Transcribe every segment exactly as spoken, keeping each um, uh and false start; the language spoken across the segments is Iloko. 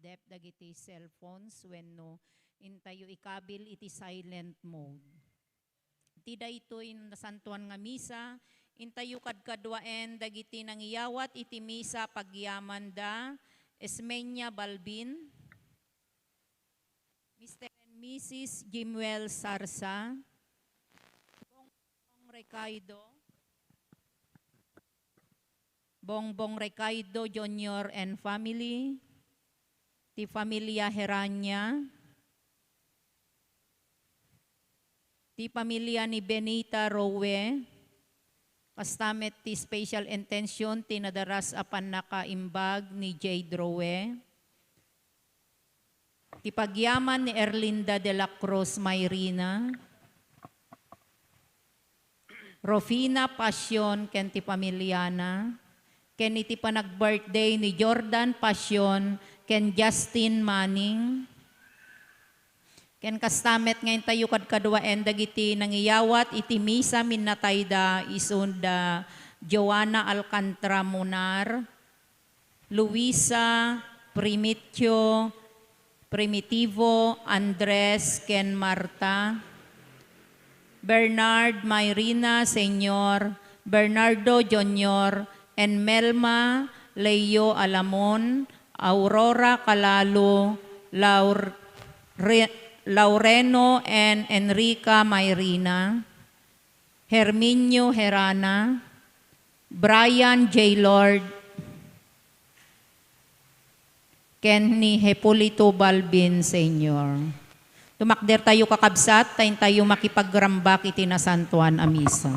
dep dagiti cellphones wenno intayo ikabil iti silent mode. Iti daytoy nasantuan nga misa, intayo kadkaduaen dagiti nangiyawat iti misa pagyamanda Esmeña Balbin, Mister and Missus Jimuel Sarsa, Bongbong Recaido, Bongbong Recaido Junior and family, ti familia Herania, ti familia ni Benita Rowe, kasta met ti special intention ti nadaras a pannakaimbag ni Jade Rowe, ti pagyaman ni Erlinda de la Cruz Mayrina, Rufina Pasion ken ti familiana, ken iti panag-birthday ni Jordan Pasion ken Justin Manning, ken kasta met nga intayo kadkaduaen dagiti nangiyawat iti misa minnatayda, isu da Joanna Alcantra Munar, Luisa, Primitio, Primitivo, Andres, ken Marta, Bernard, Mayrina Senior, Bernardo Junior, and Melma, Leo Alamon, Aurora Calalo, Laur-, Re-, Laureno and Enrica Mayrina, Herminio Herana, Brian J. Lord, ken ni Hipolito Balbin Senior. Tumakder tayo, kakabsat, ta intayo makipagrambak iti nasantuan a misa.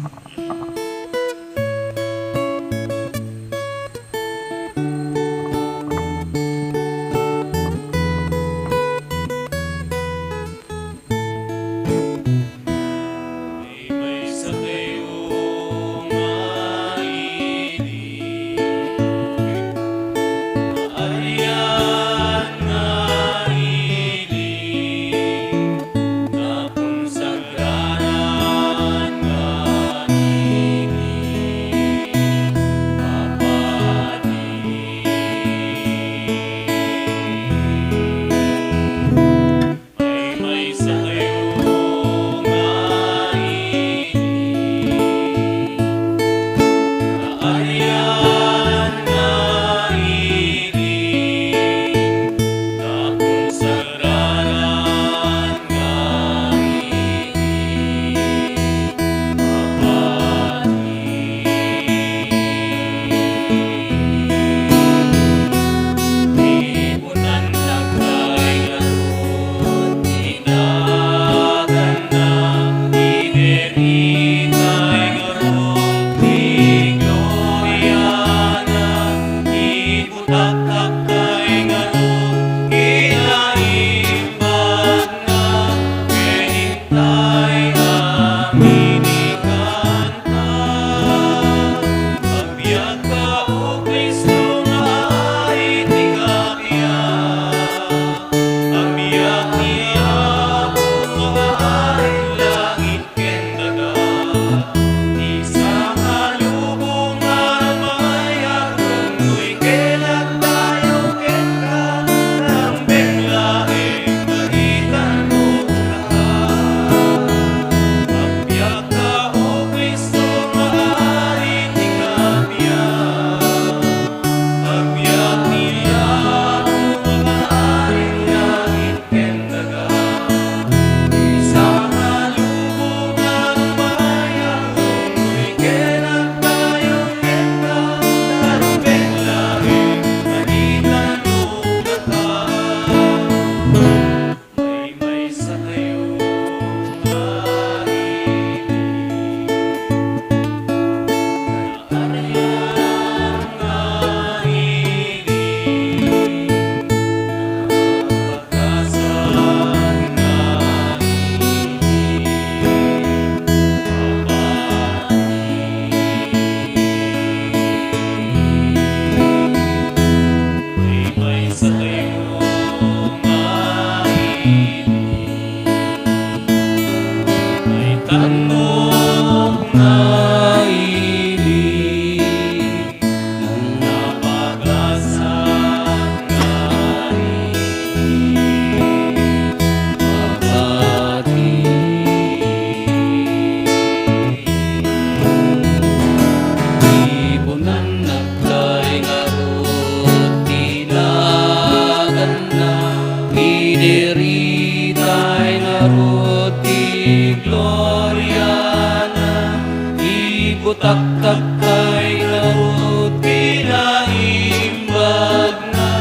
Taktakkay ngarud kinaimbagna,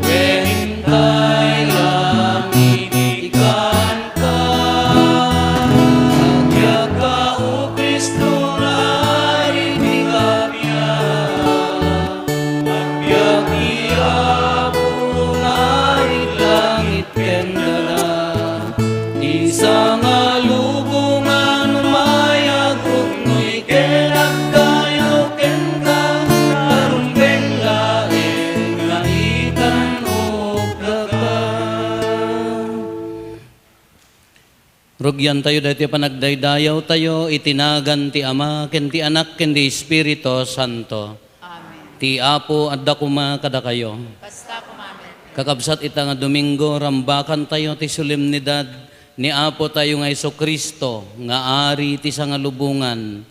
wen intay amin ikanka. Agbiagka, O Cristo, nga Ari ti kappia. Agbiag ti Apo nga Ari langit ken daga. Ti sangalubongan umay agpuknoy ken agkayo kenka, arumbeng laeng nga itan-ok daka. Rugiantayo daytoy panagdaydayawtayo iti nagan ti Ama, ken ti Anak, ken ti Espiritu Santo. Amen. Ti Apo adda koma kadakayo. Kasta koma met. Kakabsat, ita nga Domingo, rambakantayo ti solemnidad ni Apotayo nga Jesu-Cristo nga Ari ti sangalubongan.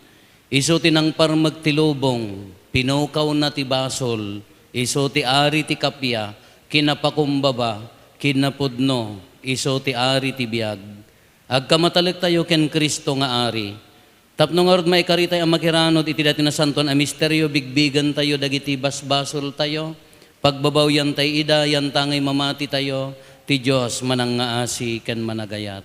Isu ti nangparmek ti lubong, pinukawna ti basol, isu ti Ari ti kappia, kinapakumbaba, kinapudno, isu ti Ari ti biag. Agkamatalektayo ken Cristo nga Ari. Tapno ngarud maikaritay a makiranud iti daytoy nasantoan a misterio, bigbigentayo dagiti basbasoltayo, pagbabawiantay ida, yantangay mamatitayo, ti Dios manangngaasi ken managayat.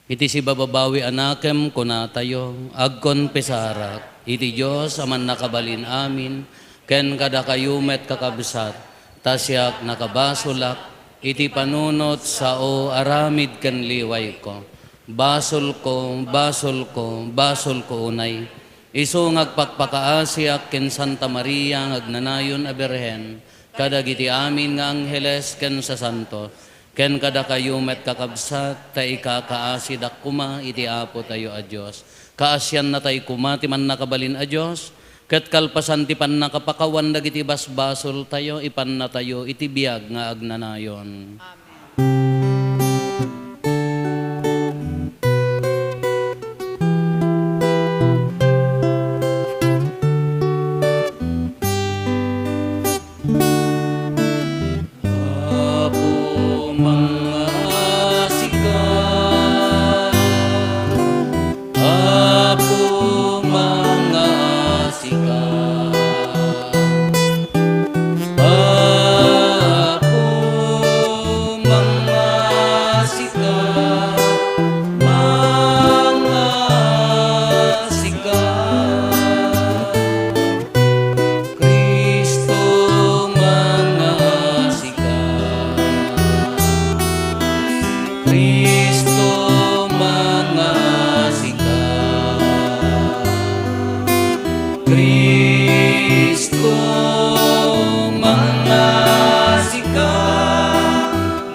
Iti sibababawi a nakem, kunatayo, agkonfesarak iti Dios a Mannakabalin-amin, ken kadakayo met, kakabsat, ta siak nakabasolak iti panunot sao aramid ken liwayko. Basolko, basolko, basolko unay. Isu nga agpakpakaasiak ken Santa Maria nga agnanayon a Birhen, kadagiti amin nga angheles ken sasanto, ken kadakayo met, kakabsat, ta ikakaasidak koma iti Apotayo a Dios. Kaasiannatay koma ti Mannakabalin a Dios, ket kalpasan ti pannakapakawan dagiti basbasoltayo, ipannatayo iti biag nga agnanayon. Amen. Apo, mangngaasika. Apo, mangngaasika. Apo, mangngaasika, mangngaasika. Cristo, mangngaasika. Cristo, mangngaasika. Cristo, mangngaasika,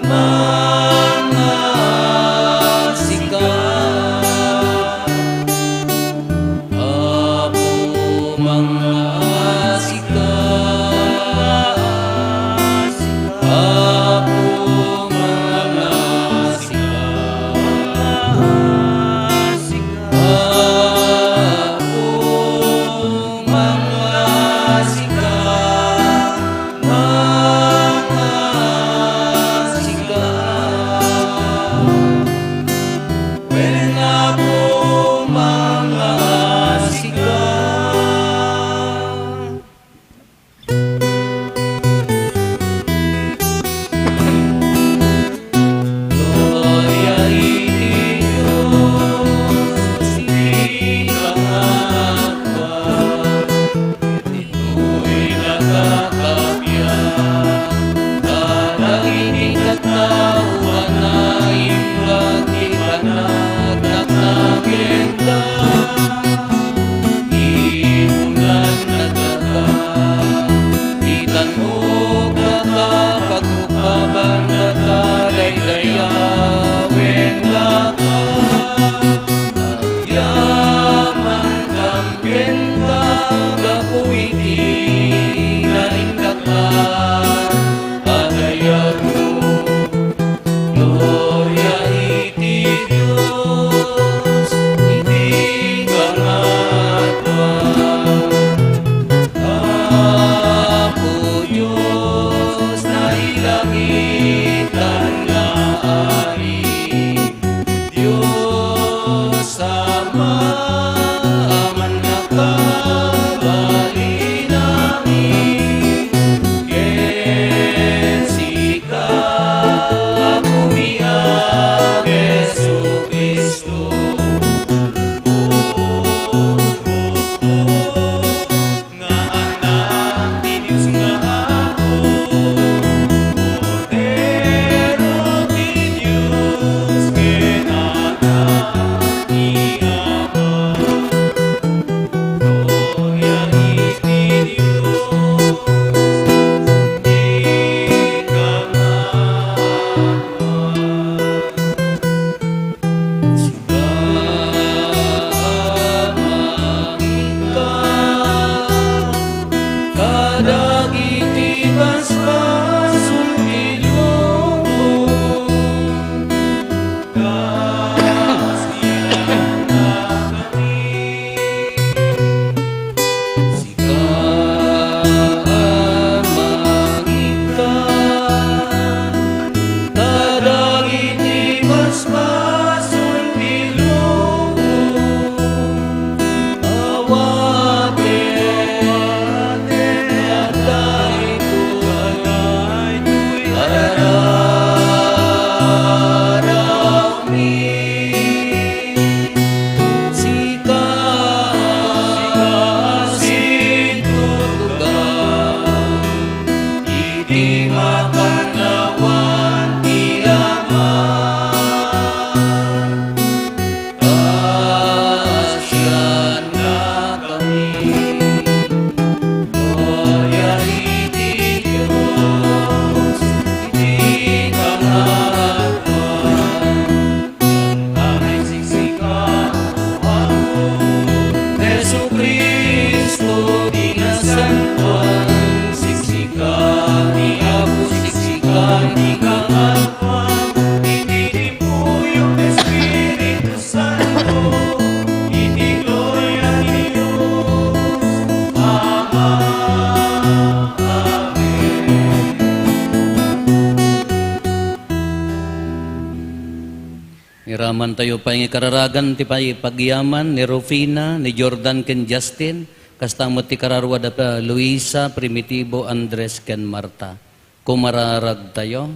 mangngaasika. Apo, mangngaasika. Apo, mangngaasika. Apo, mangngaasika, mangngaasika. Wen, Apo, mangngaasika. Gloria iti Dios iti kahaatwa, Basbasol ti lubong, kas Sika a mangikkan kadagiti basbasol ti lubong, awaten daytoy a rararawmi. Sika, sika, sintutugan iti makannawan ti Ama. Pasiannakami. Gloria iti Dios iti kangatoan. Amen. Siksika, Apo Jesu-Cristo, ti nasantoan. Siksika ni Apo, siksika ti kangatoan. Iti timpuyog ti Espiritu Santo, iti gloria ti Dios Ama. Amen. Iramantayo pay nga ikararagan ti pay-, pagyaman ni Rufina, ni Jordan ken Justin, kasta met ti kararua da pa Luisa, Primitibo, Andres ken Marta. Kumararagtayo.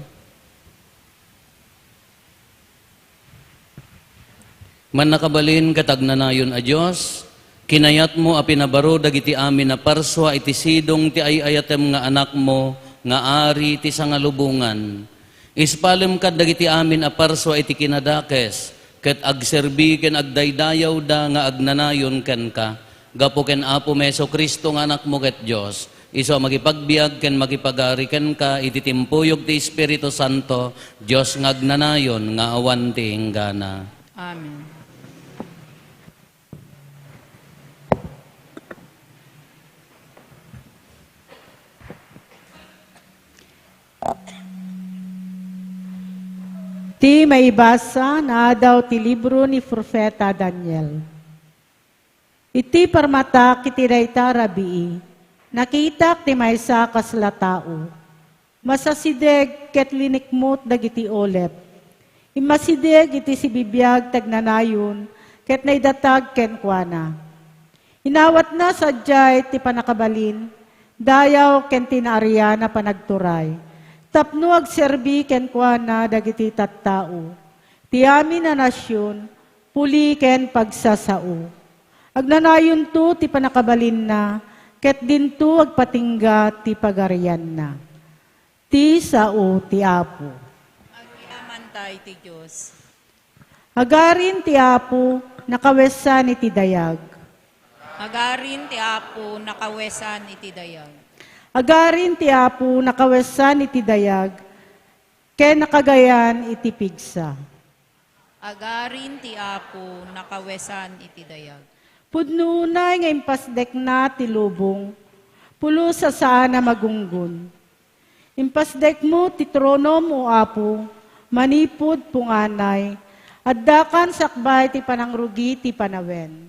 Mannakabalin ket agnanayon a Dios, kinayatmo a pinabaro dagiti amin a parsua iti sidong ti ay-ayatem nga Anakmo nga Ari ti sangalubongan. Ispalem kad dagiti amin a parsua iti kinadakes, ket agserbi ken agdaydayawda nga agnanayon kenka. Gapu ken Apo Jesu-Cristo nga Anakmo ket Dios, isu a makipagbiag ken makipagari kenka iti timpuyog ti Espiritu Santo, Dios nga agnanayon nga awan ti inggana. Amen. Ti maibasa naadaw ti libro ni Profeta Daniel. Iti parmatak iti dayta a rabii, nakitak ti maysa a kasla tao. Masasideg ket linikmut dagiti ulep. Immasideg iti sibibiag ti agnanayon ket naidatag kenkuana. Inawatna sadiay ti pannakabalin, dayaw ken ti naarian a panagturay, tapno agserbi kenkuana dagiti tattao, ti amin a nasion, puli ken pagsasao. Agnanayonto ti pannakabalinna, ket dinto agpatingga ti pagarianna. Ti sao ti Apo. Agyamanta iti Dios. Agarin ti Apo, nakawesan iti dayag. Agarin ti Apo, nakawesan iti dayag. Agarin ti Apo, nakawesan iti dayag, ken nakagayan iti pigsa. Agarin ti Apo, nakawesan iti dayag. Pudno unay nga impasdekna ti lubong, pulos a saan a magunggon. Impasdekmo ti tronom, O Apo, manipud punganay, addakan sakbay ti panangrugi ti panawen.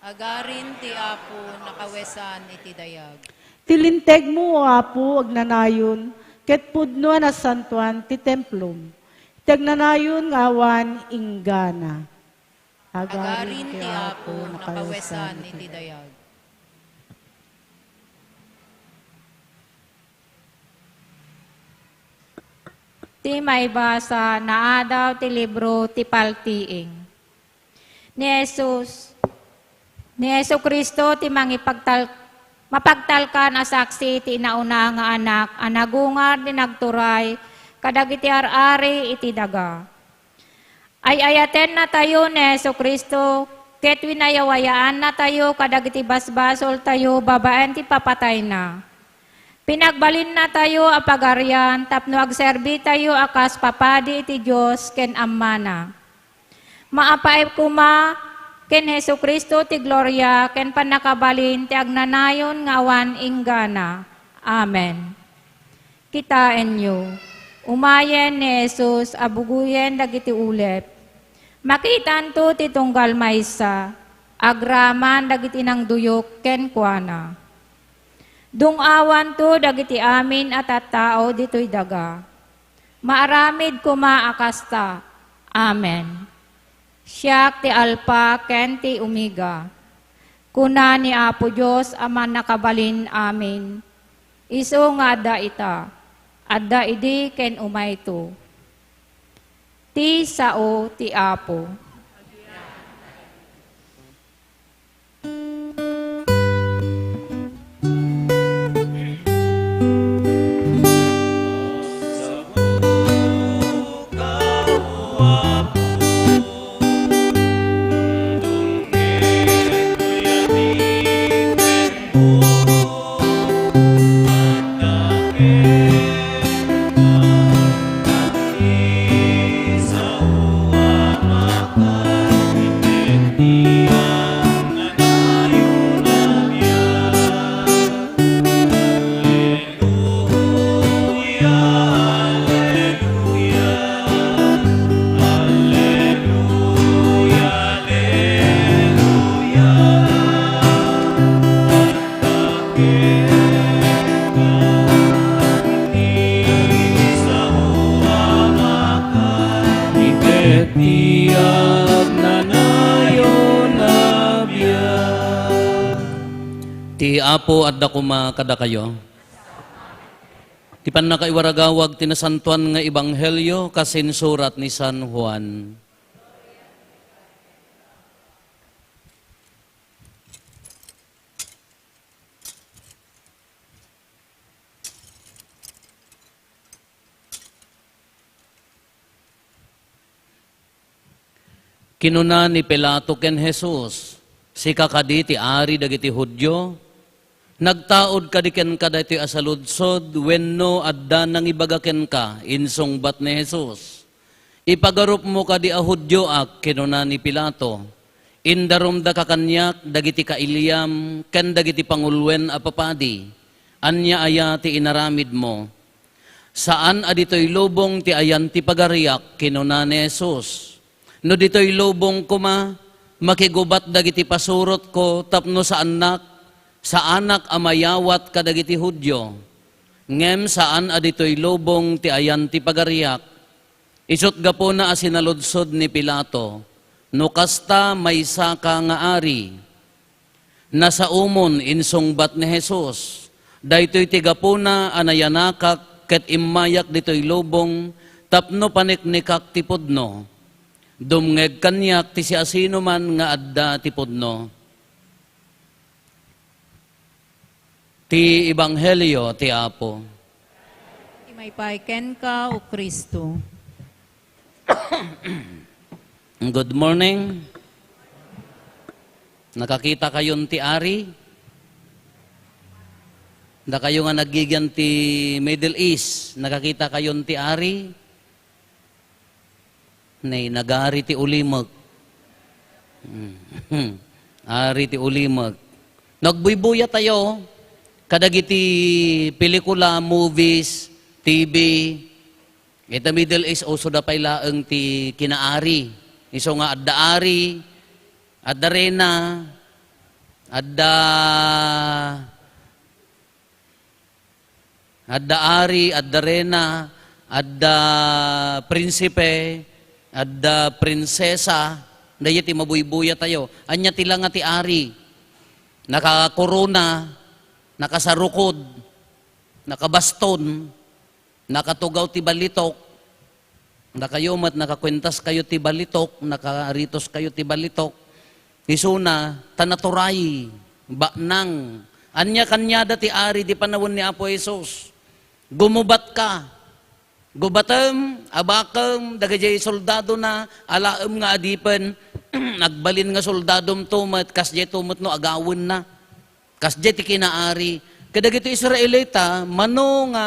Agarin ti Apo, nakawesan iti dayag. Ti lintegmo, O Apo, agnanayon, ket pudno a nasantoan ti templom. Ti agnanayon nga awan inggana. Agarin ti Apo, nakawesan iti dayag. Ti maibasa naadaw ti libro ti Paltiing. Ni Jesus, ni Jesu-Cristo ti mangipagtal-, mapagtalkan a saksi ti inauna nga anak a nagungar ti nagturay kadagiti ar-ari iti daga. Ay-ayatennatayo ni Jesu-Cristo ket winayawayaannatayo kadagiti basbasoltayo babaen ti papatayna. Pinagbalinnatayo a pagarian tapno agserbitayo a kas papadi iti Dios ken Amana. Maapaay koma ken Jesu-Cristo ti gloria ken pannakabalin ti agnanayon nga awan inggana. Amen. Kitaenyo, umayen ni Jesus a bugoyen dagiti ulep. Makitanto ti tunggal maysa, agraman dagiti nangduyok kenkuana. Dung-awanto dagiti amin a tattao ditoy daga. Maaramid koma a kasta. Amen. Siak ti Alfa ken ti Omega. Kuna ni Apo Dios a Mannakabalin-amin, isu nga adda ita, adda idi ken umayto. Ti sao ti Apo. Ti Apo adda koma kadakayo. Ti pannakaiwaragawag ti nasantoan nga ebanghelio kas insurat ni San Juan. Kinuna ni Pilato ken Jesus, "Sika kadi ti ari dagiti Judio? Nagtaud kadi kenka daytoy a saludsod wenno adda nangibaga kenka?" Insungbat ni Jesus, "Ipagarupmo kadi a Judioak?" kinuna ni Pilato. "Indarumdaka kaniak dagiti kailiam ken dagiti panguloen a papadi. Ania aya ti inaramidmo?" "Saan a ditoy lubong ti ayan ti pagariak," kinuna ni Jesus. "No ditoy lubong koma, makigubat dagiti pasurotko tapno saannak, saanak a mayawat kadagiti Judio. Ngem saan a ditoy lubong ti ayan ti pagariak." Isut' gapuna a sinaludsod ni Pilato, "No kasta, maysaka nga ari?" "Nasaomon," insungbat ni Jesus. "Daytoy ti gapuna a nayanakak ket immayak ditoy lubong tapno paniknikak ti pudno. Dumngeg kaniak ti siasinoman nga adda ti pudno." Ti Ebanghelio ti Apo. Ti maypay kenka, O Cristo. Good morning. Nakakita kayon ti Ari? Dakayo nga naggigian ti Middle East, nakakita kayon ti Ari? Nay, nagari ti ulimek. Mm. Ari ti ulimek. Nagbuybuyatayo kadagiti pelikula, movies, T V. Ita Middle East, uso da pay laeng ti kinaari. Isu nga adda ari, adda reyna, adda, adda ari, adda reyna, adda prinsipe, adda prinsesa. Dayta ti mabuybuyatayo. Ania ti langa ti ari? Nakakorona, nakasarukod, nakabaston, nakatugaw ti balitok. Dakayo met, nakakuentaskayo ti balitok, nakaaritoskayo ti balitok. Isuna, ta naturay, baknang. Ania kaniada ti ari di panawen ni Apo Jesus? Gumubatka. Gubatem, abakem, dagijay soldadona, alaem nga adipen, agbalin nga soldadomto met, kasjayto met no agawenna. Kasjay ti kinaari. Kadagiti Israelita, mano nga,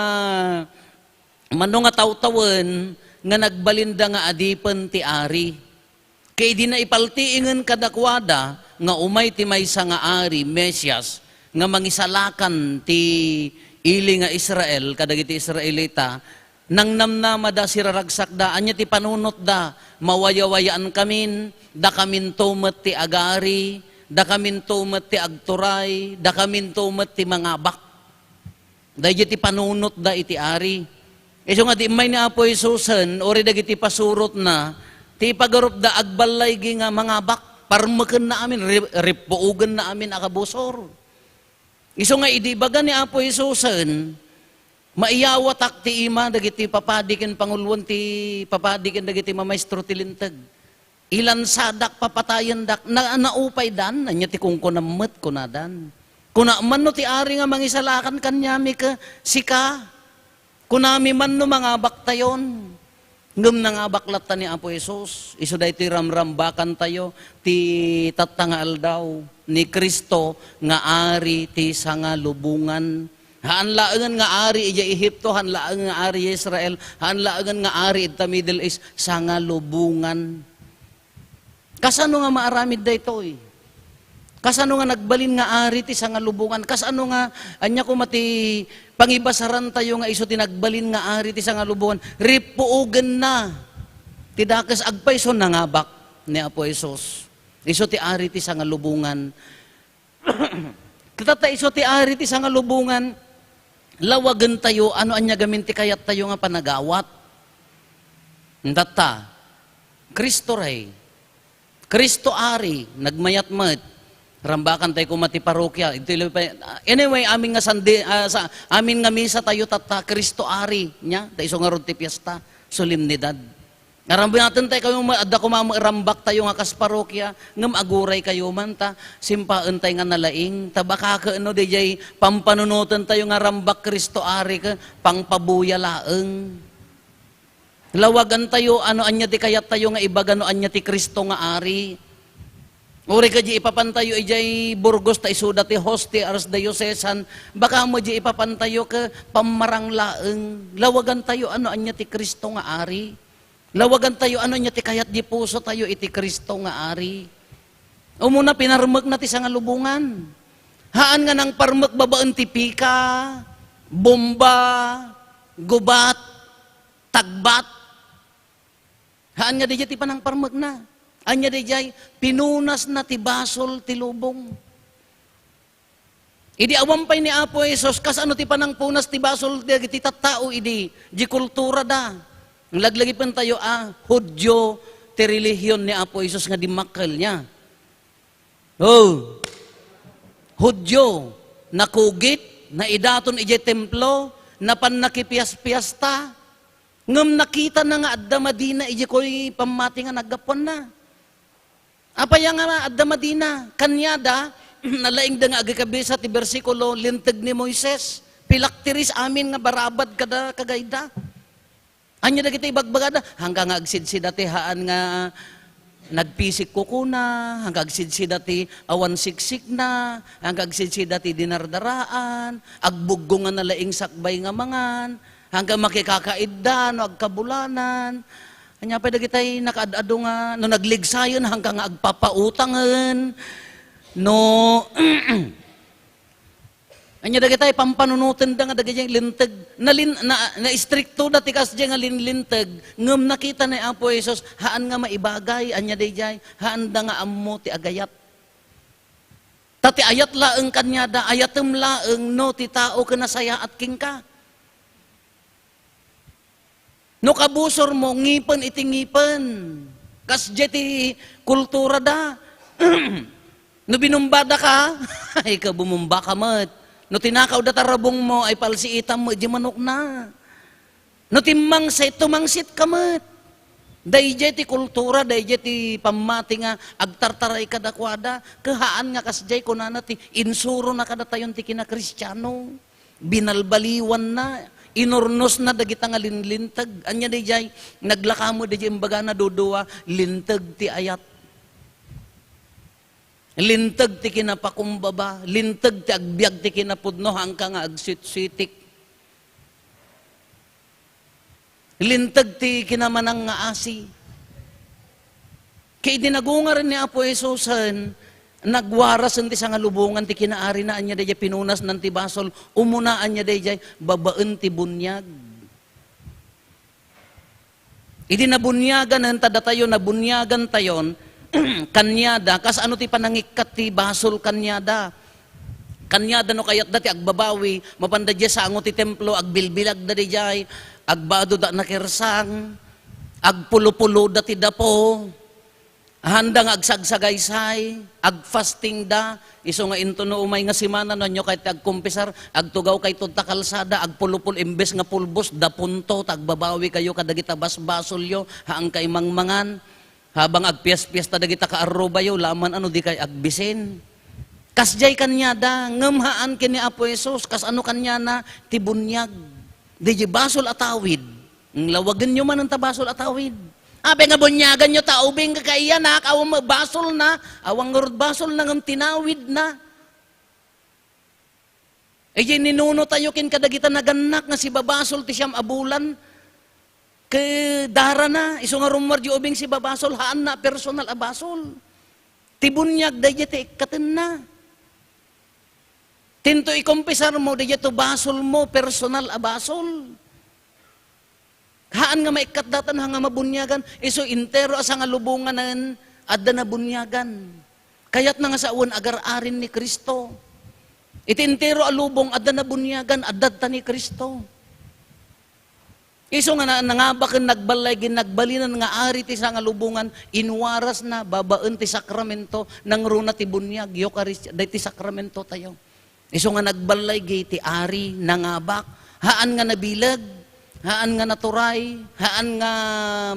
mano nga tawtawen nga nagbalinda nga adipen ti ari. Ket idi naipaltiingen kadakuada nga umay ti maysa nga ari, Mesias, nga mangisalakan ti ili nga Israel, kadagiti Israelita, nangnamnamada, siraragsakda, ania ti panunotda? Mawayawayaan kamin, dakaminto met ti agari, dakaminto met ti agturay, dakaminto met ti mangabak. Daydi ti panunotda iti ari. Isu nga di immay ni Apo Jesusen, uray dagiti pasurotna, ti ipagarupda agballaygi nga mangabak, parmekenna amin, ri-, rippuogenna amin a kabusor. Isu nga idi ibaga ni Apo Jesusen, "Maiyawatak ti ima dagiti papadi ken panguloen ti papadi ken dagiti mamaestro ti Linteg. Ilansadak, papatayendak, na-, naupaydan, ania ti kunkunam met," kunadan. Kuna man no ti ari nga mangisalakan kaniami ket sika. Kunami man no mangabaktayon. Ngem nangabak latta ni Apo Jesus. Isu daytoy ramrambakantayo ti tatta nga aldaw ni Cristo nga Ari ti sangalubongan. Haan laengen nga ari idiay Egipto, haan laengen nga ari Israel, haan laengen nga ari ita Middle East, sangalubongan. Kasano nga maaramid daytoy? Kasano nga nagbalin nga ari ti sangalubongan? Kasano nga, ania koma ti pangibasarantayo nga isu ti nagbalin nga ari ti sangalubongan? Ripuogenna ti dakes, agpayso nangabak ni Apo Jesus. Isu ti ari ti sangalubongan. Ket ta isu ti ari ti sangalubongan, lawagentayo, ano ania gamin ti kayattayo nga panagawat. Datta, Cristo Rey, Cristo Ari, nagmayat met. Rambakan tayo koma ti parokia. Ito ilo pa-, anyway, amin nga Sunday, ah, sa, amin nga misa tayo tatta, Cristo Ari, nia? Ta isu ngarud ti fiesta, solemnidad. Arambunaten tayo kayo, ma-, adda koma rambak tayo nga kas parokia, ngem aguray kayo man ta, simpaen tayo nga nalaing, ta baka ket no, dijay pampanunoten tayo nga rambak Cristo Ari, ke, pangpabuya laeng. Lawagan tayo, ano ania ti kayat tayo nga ibaga no ania ti Cristo nga Ari. Uri ka di ipapan tayo, ijay Burgos ta isuda ti host ti Archdiocesan, baka mo di ipapan tayo ke pammarang laeng. Lawagan tayo, ano ania ti Cristo nga Ari. Lawagan tayo, ano ania ti kayat di puso tayo iti Cristo nga Ari. Umuna, pinarmekna ti sangalubongan. Haan nga nangparmek babaen ti pika, bomba, gubat, tagbat. Haan nga dijay ti panangparmekna. Ania dijay, pinunasna ti basol ti lubong. Idi awan pay ni Apo Jesus, kasano ti panangpunas ti basol dagiti tattao idi, di kultura da? Laglagipen tayo, a, Hudio ti relihiyon ni Apo Jesus nga dimmakkel, nia. Oh, Hudio, nakugit, naidaton idiay templo, napan nakipias-piasta, ngem nakitana nga adda madina idiay koy pammati nga naggapuanna. Apay nga adda madina? Kaniada, nalaingda nga agikabisa ti bersikulo, linteg ni Moises, pilaktiris amin nga barabad kada kagayda. Ania dagiti ibagbagada? Hangka nga agsidsida ti haan nga nagpisik kukuna, hangka agsidsida ti awan siksikna, hangka agsidsida ti dinardaraan, agbuggongan a laing sakbay nga mangan, hangka makikakaidda no agkabulanan. Ania pay dagitay nakaad-adu nga no nagligsayen, hangka nga agpapautangen, no Ania dagitay pampanunotenda nga dagiti linteg. Nalin-, na, naistriktoda ti kasdiay nga linlinteg, ngem nakita ni Apo Jesus, haan nga maibagay, ania daydiay, haanda nga ammo ti agayat. Ta ti ayat laeng kaniada, ayatem laeng no ti tao ken nasayaat kenka. No kabusormo, ngipen iti ngipen. Kasdiay ti kulturada. No binumbada ka, ay ka bumumba ka met. No tinakawda ta rabongmo, ay palsiitam met di manokna. No timmangsit, tumangsit ka met. Daydiay ti kultura, daydiay ti pammati nga agtartaray kadakuada. Kahaan nga kasdiay kunana ti insurona kadatayon ti kinakristiano. Binalbaliwanna, inurnosna dagita nga linlinteg. Ania daydiay? Naglaka met daydiay imbagana dudua, linteg ti ayat. Linteg ti kinapakumbaba, linteg ti agbiag ti kinapudno, hangka nga agsitsuitik. Linteg ti kinamanang nga asi. Ket idi nagungar ni Apo Jesusen, Nagwarasen ti sangalubongan ti kinaarina, ania daydiay pinunasnan ti basol, umuna ania daydiay, babaen ti buniag. Idi nabuniaganen, ta datayo, nabuniagantayon, kaniada, kas ano ti panangikkat ti basol kaniada. Kaniada no kayatda ti agbabawi, mapanda diay sango ti templo, agbilbilagda diay, agbadoda nakirsang, agpulopuloda ti dapo. Haanda nga agsagsagaysay, agfastingda, isu nga inton no umay nga semana, no, ania kayat ti agkumpisar, agtugaw kayto ta kalsada, agpulopul-, imbes nga pulbos, dapunto, ta agbabawi kayo kadagita basbasolyo, haan kay mangmangan. Habang agpias-piasta dagita kaarrubayo, laman ano di kay agbisin. Kasdiay kaniada, ngem haan ken ni Apo Jesus, kas ano kaniana, ti buniag. Diay basol a tawid. Lawagenyo manen ta basol a tawid. Apay nga buniaganyo ta ubing nga kaiyanak, awan met basolna, awan ngarud basolna ngem tinawidna. Idiay ninunotayo ken kadagita nagannak nga sibabasol ti siam a bulan, ket darana, isu nga rummuar diay ubing sibabasol, haanna a personal a basol. Ti buniag, daydiay ti ikkatenna. Tinto ikumpisarmo, daydiay to basolmo, personal a basol. Haan nga maikkat dayta no haan nga mabuniagan, isu entero a sangalubonganen, adda nabuniagan. Kayatna nga sawen, agar-arin ni Cristo. Iti entero a lubong, adda nabuniagan, adda ta ni Cristo. Isu nga na-, nangabak ken nagballay, ginagbalinan nga ari ti sangalubongan, inwarasna babaen ti sakramento, nangruna ti buniag, Eukaristia, daytoy sakramento tayo. Isu nga nagballay, giti ari, nangabak, haan nga nabileg, haan nga naturay, haan nga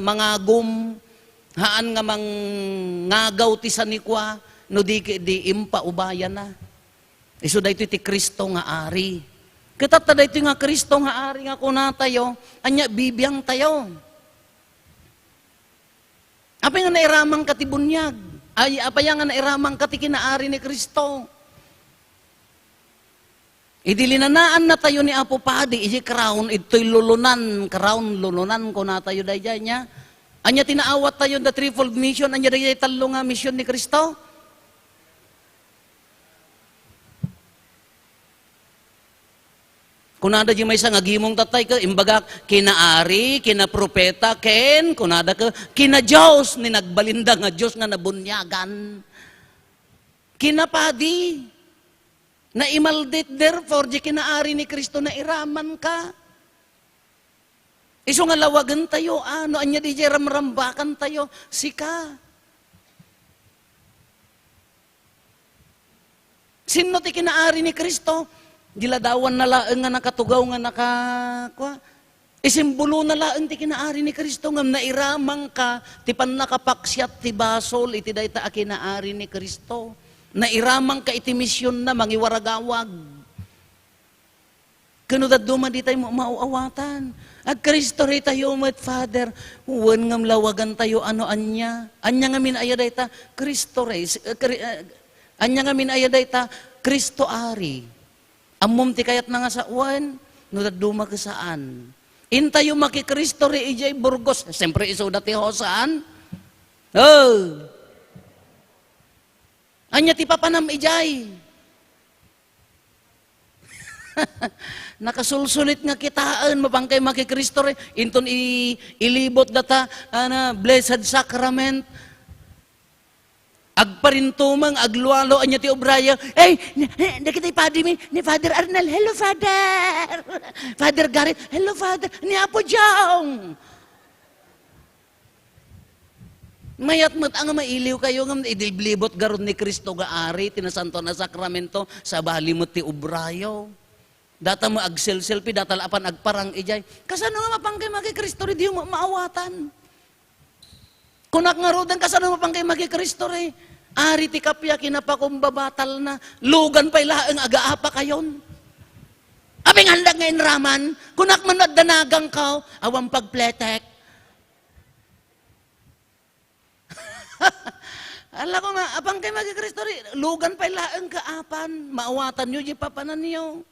mangagum, haan nga mangagaw ti sanikua, no di ket di impaubayana. Isu daytoy ti Cristo nga Ari. Ket ta daytoy nga Cristo nga Ari nga kunatayo, ania, bibiangtayo. Apay nga nairamanka ti buniag? Ay, apay nga nairamanka ti kinaari ni Cristo? Idi linanaannatayo ni Apo Padi, iti crown, idtoy lulunan, crown, lulunan, kunatayo daydiay nia. Ania ti naawattayo da threefold mission, ania daydiay tallo nga mission ni Cristo? Kunada di maysa nga gimong tatay ket, imbagak, kinaari, kinapropeta, ken, kunada ket, kina-Dios, ni nagbalinda nga Dios nga nabuniagan. Kinapadi, naimaldit, therefore, di kinaari ni Cristo, nairamanka. Isu nga lawagentayo, a, no ania di jay ramrambakantayo, sika. Sinno ti kinaari ni Cristo? Di ladawanna laeng nga nakatugaw nga naka-, kua? Isimbolona laeng ti kinaari ni Cristo, ngem nairamanka ti pannakapaksiat ti basol iti dayta a kinaari ni Cristo. Nairamanka iti misionna, mangiwaragawag. Ken no dadduma, ditay mo maawatan. Ag-Cristo Rey tayo met, Father. Wen ngem lawagantayo a no ania. Ania ngamin aya dayta? Cristo Rey. Si-, eh, Cri-, eh, ania ngamin aya dayta? Cristo Ari. Ammom ti kayatna nga sawen? No dadduma ket saan. Intayo maki-Cristo Rey idiay Burgos. Siyempre, isuda ti Hosan. Oh. Ania ti papanam idiay? Nakasulsulit nga kitaen, mapankay maki-Cristo Rey. Inton i-, ilibot data, ana, Blessed Sacrament. Agparintumeng, aglualo, ania ti ubrayo? Ey, ni, ni, dagiti padi mi, ni Father Arnel, "Hello, Father." Father Garrett, "Hello, Father." Ni Apo Jong. Mayat met a nga mailiwkayo ngem idiblibot garud ni Cristo nga Ari, ti Nasantoan a Sakramento, sabali met ti ubrayo. Data mo agselselpi, data la apan agparang idiay. Kasano nga mapankay maki-Cristo Rey, diyo mo maawatan? Kunak ngaruden, kasano mapankay maki-Cristo Rey? Ari ti kappia, kinapakumbaba, talna. Lugan pay laeng agaapa kayon. Apay nga haldak nga inraman, kunak man adda nagangkaw, awan pagpletek. Ala ko ma, apankay maki-Cristo Rey, lugan pay laeng kaapan, maawatanyo di papananyo.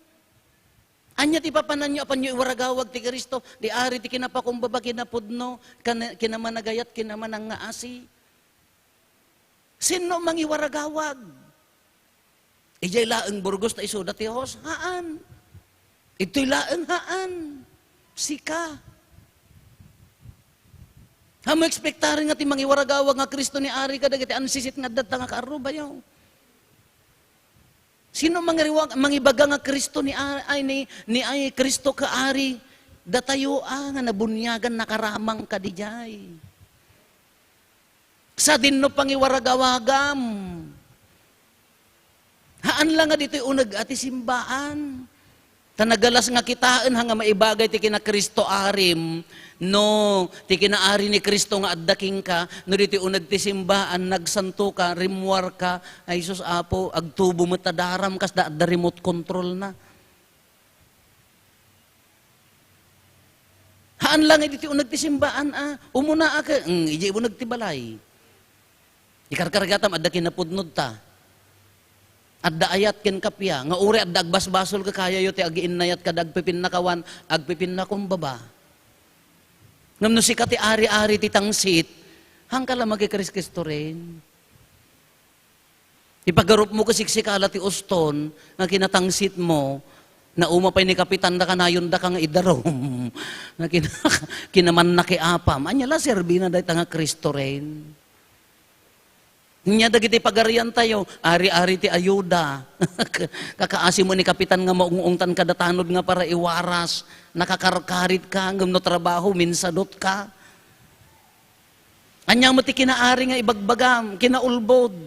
Ania ti papananyo, apanyo iwaragawag ti Cristo, di Ari ti kinapakumbaba, kinapudno, kan-, kinamanagayat, kinamanangngaasi. Sinno mangiwaragawag? Idiay laeng Burgos ta isuda ti host? Haan. Idtoy laeng haan. Sika. Haan mo ekspektaren nga ti mangiwaragawag nga Kristo ni Ari kadagiti ansisit nga adda nga kaarrubayo? Sino mangiriwag-, mangibaga nga Kristo ni A-, ay, ni, ni ay Kristo ka Ari? Datayo a nga nabuniagan nakaramang kadidiay. Sadino pangiwaragawagam? Haan la nga ditoy uneg a ti simbaan. Ta nagalas nga kitaen ha nga maibagay ti kina Kristo arim, no, ti kinaari ni Kristo nga adda kenka, no ditoy uneg ti simbaan, nagsanto ka, rimmuar ka, ay sus, Apo, agtubo met ta daram, kasda adda remote control na. Haan la nga ditoy uneg ti simbaan, a, umuna a ke, mm, idiay uneg ti balay. Ikarkargatam, adda kinapudnod ta. Adda ayat ken kappia, nga uray adda agbasbasol ka kayayo ti agiinnayat kada agpipinnakawan, agpipinnakumbaba. Ngem no sika ti ari-ari ti tangsit, haanka la makikriskristoren. Ipagarupmo ket siksikala ti uston nga kinatangsitmo, nauma pay ni Kapitan da kanayon daka nga idarum. Nga kina-, kinamanna ki apam. Ania la serbina dayta nga Kristoren? Nia dagiti pagariantayo, ari-ari ti ayuda. Kakaasi mo ni Kapitan nga maung-ungtan kada tanod nga para iwaras. Nakakarkarit ka, ngem no trabaho, minsadot ka. Ania met ti kinaari nga ibagbagam, kinaulbod?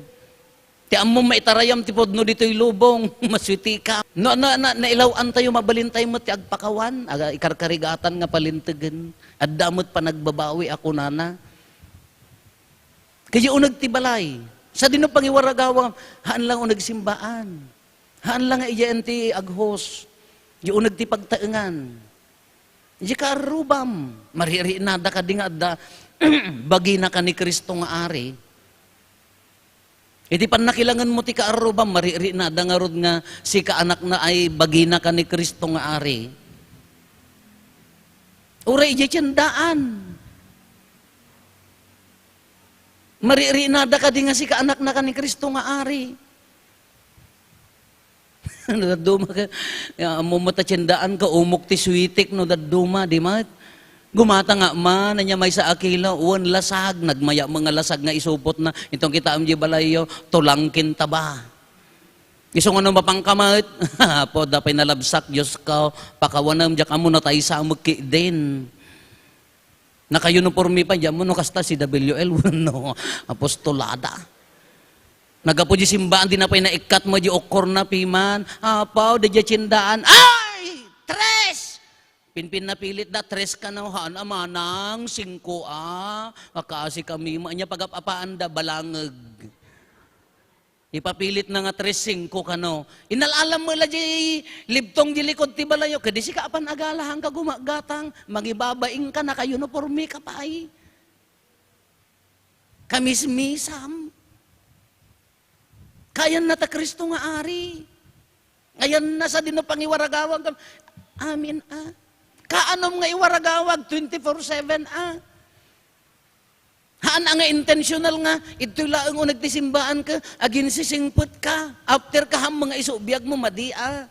Ti ammom maitarayam ti pudno ditoy lubong, masuti ka. No, na, na, nailaw-antayo, mabalintayo met ti agpakawan, aga, ikarkarigatan nga palintegen. Adda met panagbabawi a kunana. Kaya uneg ti balay. Sadino pangiwaragawa, haan lang uneg simbaan. Haan lang nga iyaen ti aghos. Di uneg ti pagtaengan. Di kaarrubam. Maririinada kadi nga adda bagina ka ni Cristo nga Ari. Iti pannakilangenmo ti kaarrubam, maririinada ngarud nga sika anakna ay bagina ka ni Cristo nga Ari. Uray idiay tiendaan. Maririinada kadi nga sika anakna ka ni Cristo nga Ari. No dadduma ka, ya, ammo met a tiendaan ka, umok ti suitik no dadduma, di met? Gumata nga man, ania maysa a kilo, wen lasag, nagmaya met nga lasag nga isupotna. Inton kitaem di balayyo, tulangkin taba. Isu nga no mapangka met, Apo, da pay nalabsak, Dios ko, pakawanem, diak ammo nataysa met ketdin. Naka-uniforme pay, diak ammo no kasta C W L wenno apostolada. Naggapu di simbaan, di na pay naikkat met di okkorna piman. Apo, daydiay tiendaan. Ay! Tres! Pinpinnapilit da, tres kano, haan a manang, singko a. Akaasi kami, ania pagap-apaanda, balangeg. Ipapilit na nga tres singko kano. Inal-alam met la di libtong di likod ti balayo. Kadi sika apan agala, haanka gumagatang, mangibabaing ka, naka-uniforme ka pay. Kamismisam. Kayanna ta Cristo nga Ari. Ayanna, sadino pangiwaragawag. Amin a. Kaanom nga iwaragawag, twenty-four seven a. Haan a nga intentional nga, idtoy laeng uneg ti simbaan ka, aginsisingpet ka, after ka, haan nga isu biagmo, madi a.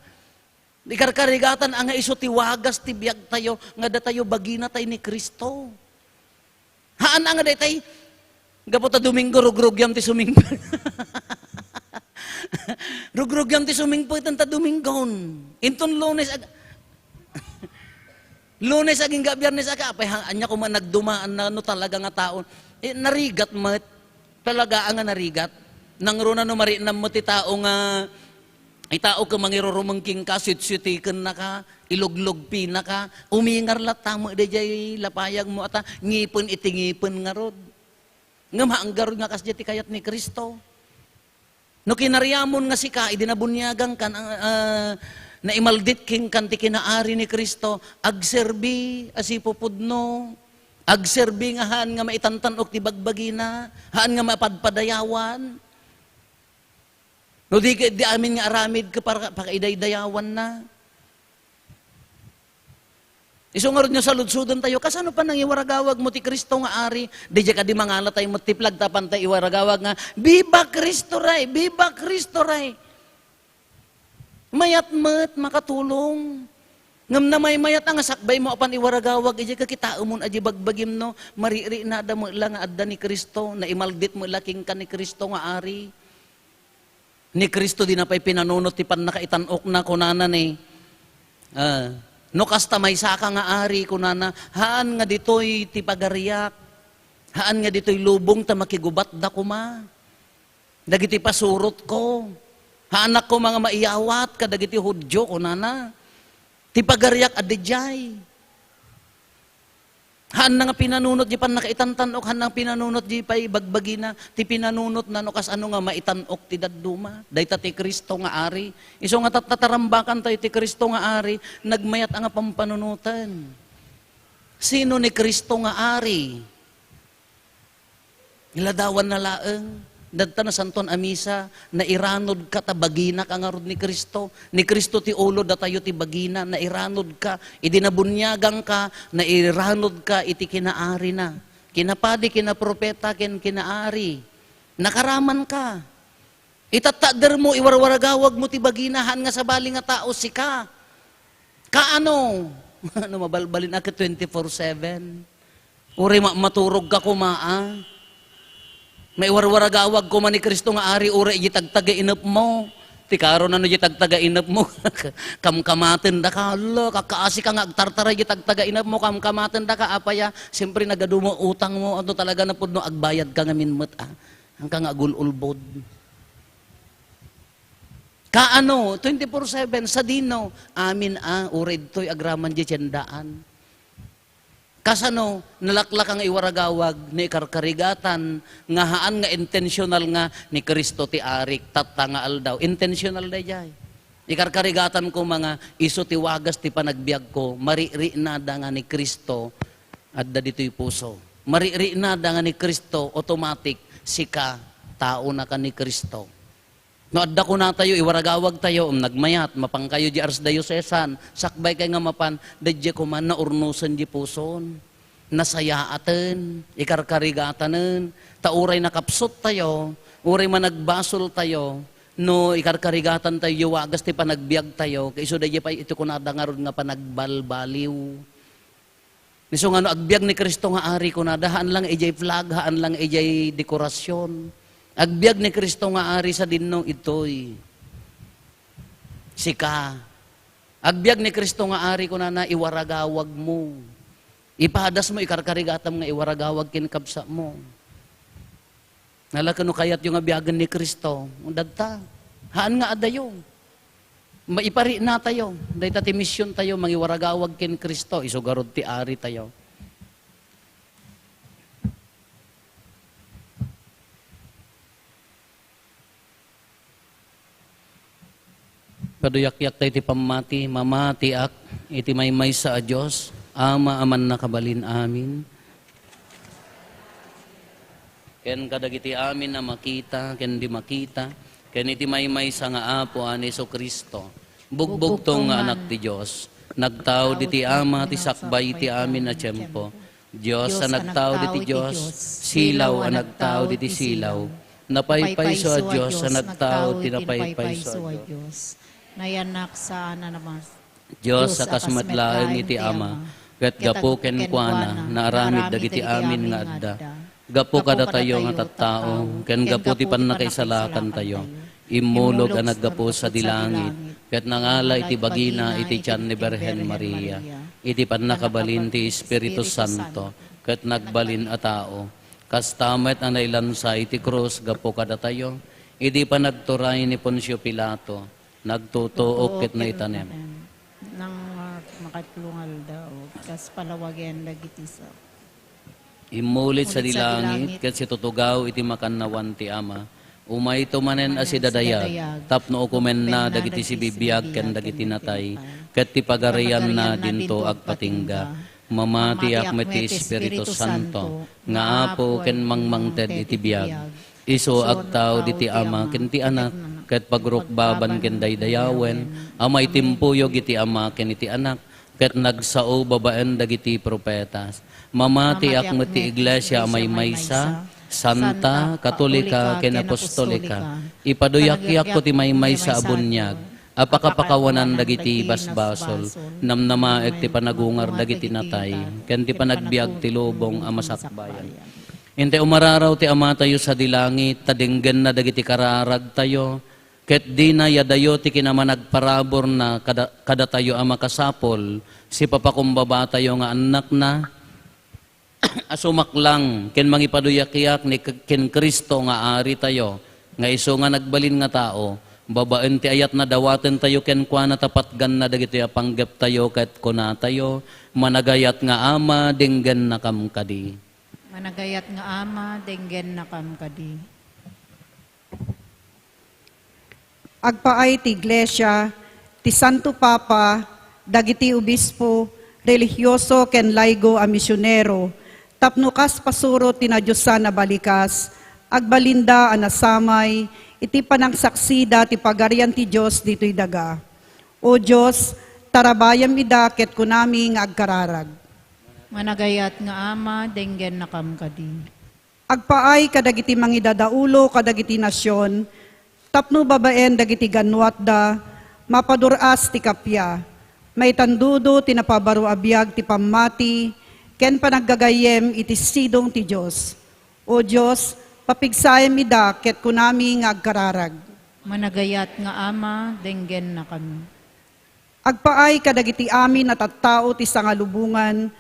Ikarkarigatan a nga isu ti wagas ti biagtayo, nga datayo bagina tay ni Cristo. Haan a nga daytay, gapu ta Domingo, rugrugyam ti sumingpet. Rugrugyam ti sumingpet ta Domingon. Inton Lunes, ag-, Lunes agingga Biyernes, aka, apay, ha, ania koma nagdumaan na, no talaga nga taon. Eh, narigat met. Talaga nga narigat. Nangruna no marinam met ti tao nga, itao ka mangirurumeng kenka, sitsutikennaka, iluglugpinaka, umingar latta met daydiay lapayagmo, ata, ngipen iti ngipen ngarud. Ngem haangarud nga kasdiay ti kayat ni Cristo. No kinariamon nga sika, idi nabuniagankan, ah, ah, naimaldit kenkan ti kinaari ni Cristo, agserbi a sipupudno, agserbi nga haan nga maitantan-ok ti bagbagina, haan nga mapadpadayawan. No di, di amin nga aramid ka para, pakaidaydayawanna. Isu ngarud nga saludsodentayo, kasano panangiwaragawag mo ti Cristo nga Ari? Daydiay kadi mangala tayo met ti flag, tapno tayo iwaragawag nga, "Viva Cristo Rey! Viva Cristo Rey!" Mayat met, makatulong. Ngem namaymayat a nga sakbaymo a pan-iwaragawag idiay, kakitaemon a di bagbagim no, maririknada met la nga adda ni Cristo, naimaldit met la kenka ni Cristo nga Ari. Ni Cristo dina pay pinanunot ti pannakaitan-okna, kunana ni, ah, "No kasta, maysaka nga ari," kunana, "haan nga ditoy ti pagariak. Haan nga ditoy lubong ta makigubatda koma dagiti pasurotko. Haanak koma nga maiyawat kadagiti Judio," kunana. "Ti pagariak adda idiay." Haanna nga pinanunot di pannakaitantan-ok, haanna nga pinanunot di pay bagbagina, ti pinanunotna no kasano nga maitan-ok ti dadduma. Dayta ti Cristo nga Ari. Isu nga tattatarambakan tayo ti Cristo nga Ari, nagmayat a nga pampanunoten. Sino ni Cristo nga Ari? Ladawanna laeng, dadta Nasantoan a Misa, nairanudka ta baginak a ngarud ni Cristo. Ni Cristo ti ulo, datayo ti bagina, nairanudka. Idi nabuniagangka, nairanudka iti kinaarina. Kinapadi, kinapropeta, ken kinaari. Nakaramanka. Itattadermo, iwarwaragawagmo ti bagina, haan nga sabali nga tao, sika. Kaano? Ano, mabalbalin a ket twenty-four seven? Uray ma-, maturogka koma, a? Maiwarwaragawag koma ni Cristo nga Ari, uray idiay tagtagainepmo. Ti karon, ano, idiay tagtagainepmo? Kamkamatendaka, hala, kakaasika nga agtartara idiay tagtagainepmo, kamkamatendaka, apay a? Siyempre, nagadu mo utangmo, ano, talaga na pudno, agbayadka ngamin met, a? Haanka nga agul-ulbod. Kaano? Twenty-four seven, sadino? Amin a, uray ditoy agraman di tiendaan. Kasano? Nalaklaka nga iwaragawag, no ikarkarigatan, nga haan nga intentional nga ni Cristo ti Arik, tatta nga aldaw. Intentional daydiay. Ikarkarigatan koma nga isu ti wagas ti panagbiagko, maririknada nga ni Cristo, adda ditoy puso. Maririknada nga ni Cristo, automatic, sika, taonaka ni Cristo. No adda kunatayo, iwaragawagtayo, um, nagmayat, mapankayo di arsdiocesan, sakbaykay nga mapan, daydiay koma, naurnosen di puson, nasayaaten, ikarkarigatanen, ta uray nakapsuttayo, uray managbasoltayo, no ikarkarigatantayo, wagas ti panagbiagtayo, ket isu daydiay pay iti kunada ngarud nga panagbalbaliw. Isu nga no agbiag ni Cristo nga Ari, kunada, haan lang idiay flag, haan lang idiay dekorasyon. Agbiag ni Cristo nga Ari, sadino? Itoy. Sika. Agbiag ni Cristo nga Ari, kunana, iwaragawagmo. Ipadasmo, ikarkarigatam nga iwaragawag ken kabsatmo. Nalaka no kayatyo nga biagen ni Cristo, dadta. Haan nga adayo. Maipariknatayo. Dayta ti misiontayo, mangiwaragawag ken Cristo, isu garud ti Aritayo. Paduyakyak tayo ti pammati, mamatiak iti maymaysa a Dios, Ama a mannakabalin amin. Ken kadagiti amin a makita ken di makita, ken iti maymaysa nga Apo a ni Jesu-Cristo, bugbugtong nga Anak ti Dios, nagtao diti Ama ti sakbay iti amin a tiempo. Dios a nagtao diti Dios, silaw a nagtao diti silaw. Napaypayso a Dios a nagtao ti napaypayso a Dios. Nayanak saan a namas- Dios a kas met laeng iti Ama, ket gapu kenkuana, naaramid dagiti amin nga adda. Gapu kadatayo nga tattao, ken gapu ti pannakaisalakantayo, immulog a naggapu sadi langit, ket nangala iti bagina iti tian ni Birhen Maria, iti pannakabalin ti Espiritu Santo, ket nagbalin a tao. Kasta met a nailansa iti krus gapu kadatayo, idi panagturay ni Poncio Pilato, nagtutuok ket naitanem. Nang, ah, makatlo nga aldaw, kas palawagen dagiti sa- Immulid sadi langit, ket situtugaw iti makannawan ti Ama. Umayto manen a sidadayag, tapno ukomenna dagiti sibibiag ken dagiti natay, ket ti pagarianna dinto agpatingga. Mamatiak met ti Espiritu Santo, nga Apo ken mangmangted iti biag. Isu agtao diti Ama ken ti Anak, ket pagrukbaban ken daydayawen a maitimpuyog iti Ama ken iti Anak, ket nagsao babaen dagiti profetas. Mamatiak met ti Iglesia a maymaysa, santa, katolika, ken apostolika. Ipaduyakyak ti maymaysa a buniag. a pakapakawanan dagiti basbasol, namnamaek ti panagungar dagiti natay, ken ti panagbiag ti lubong a masakbayan. Intay umararaw ti Amatayo sadi langit, ta denggenna dagiti kararagtayo, ket dina yadayo ti kinamanagparaburna kada-, kadatayo a makasapul, sipapakumbabatayo nga annakna, a sumaklang ken mangipaduyakyak ni K-, ken Cristo nga Aritayo, nga isu nga nagbalin nga tao, babaen ti ayatna dawatentayo kenkuana ta patganna dagitoy a panggeptayo ket kunatayo, "Managayat nga Ama, denggennakam kadi." Managayat nga Ama, denggennakam kadi. Agpaay ti Iglesia, ti Santo Papa, dagiti obispo, relihioso ken laygo a misionero, tapno kas pasurot ti nadiosan a balikas, agbalinda a nasamay iti panangsaksida ti Pagarian ti Dios ditoy daga. O Dios, tarabayam ida ket kunami nga agkararag. Managayat nga Ama, denggennakam kadi. Agpaay kadagiti mangidadaulo kadagiti nasion, tapno babaen dagiti gannuatda, mapadur-as ti kappia, maitandudo ti napabaro a biag ti pammati ken panaggagayyem iti sidong ti Dios. O Dios, papigsaem ida ket kunami nga agkararag. Managayat nga Ama, denggennakami. Agpaay kadagiti amin a tattao ti sangalubongan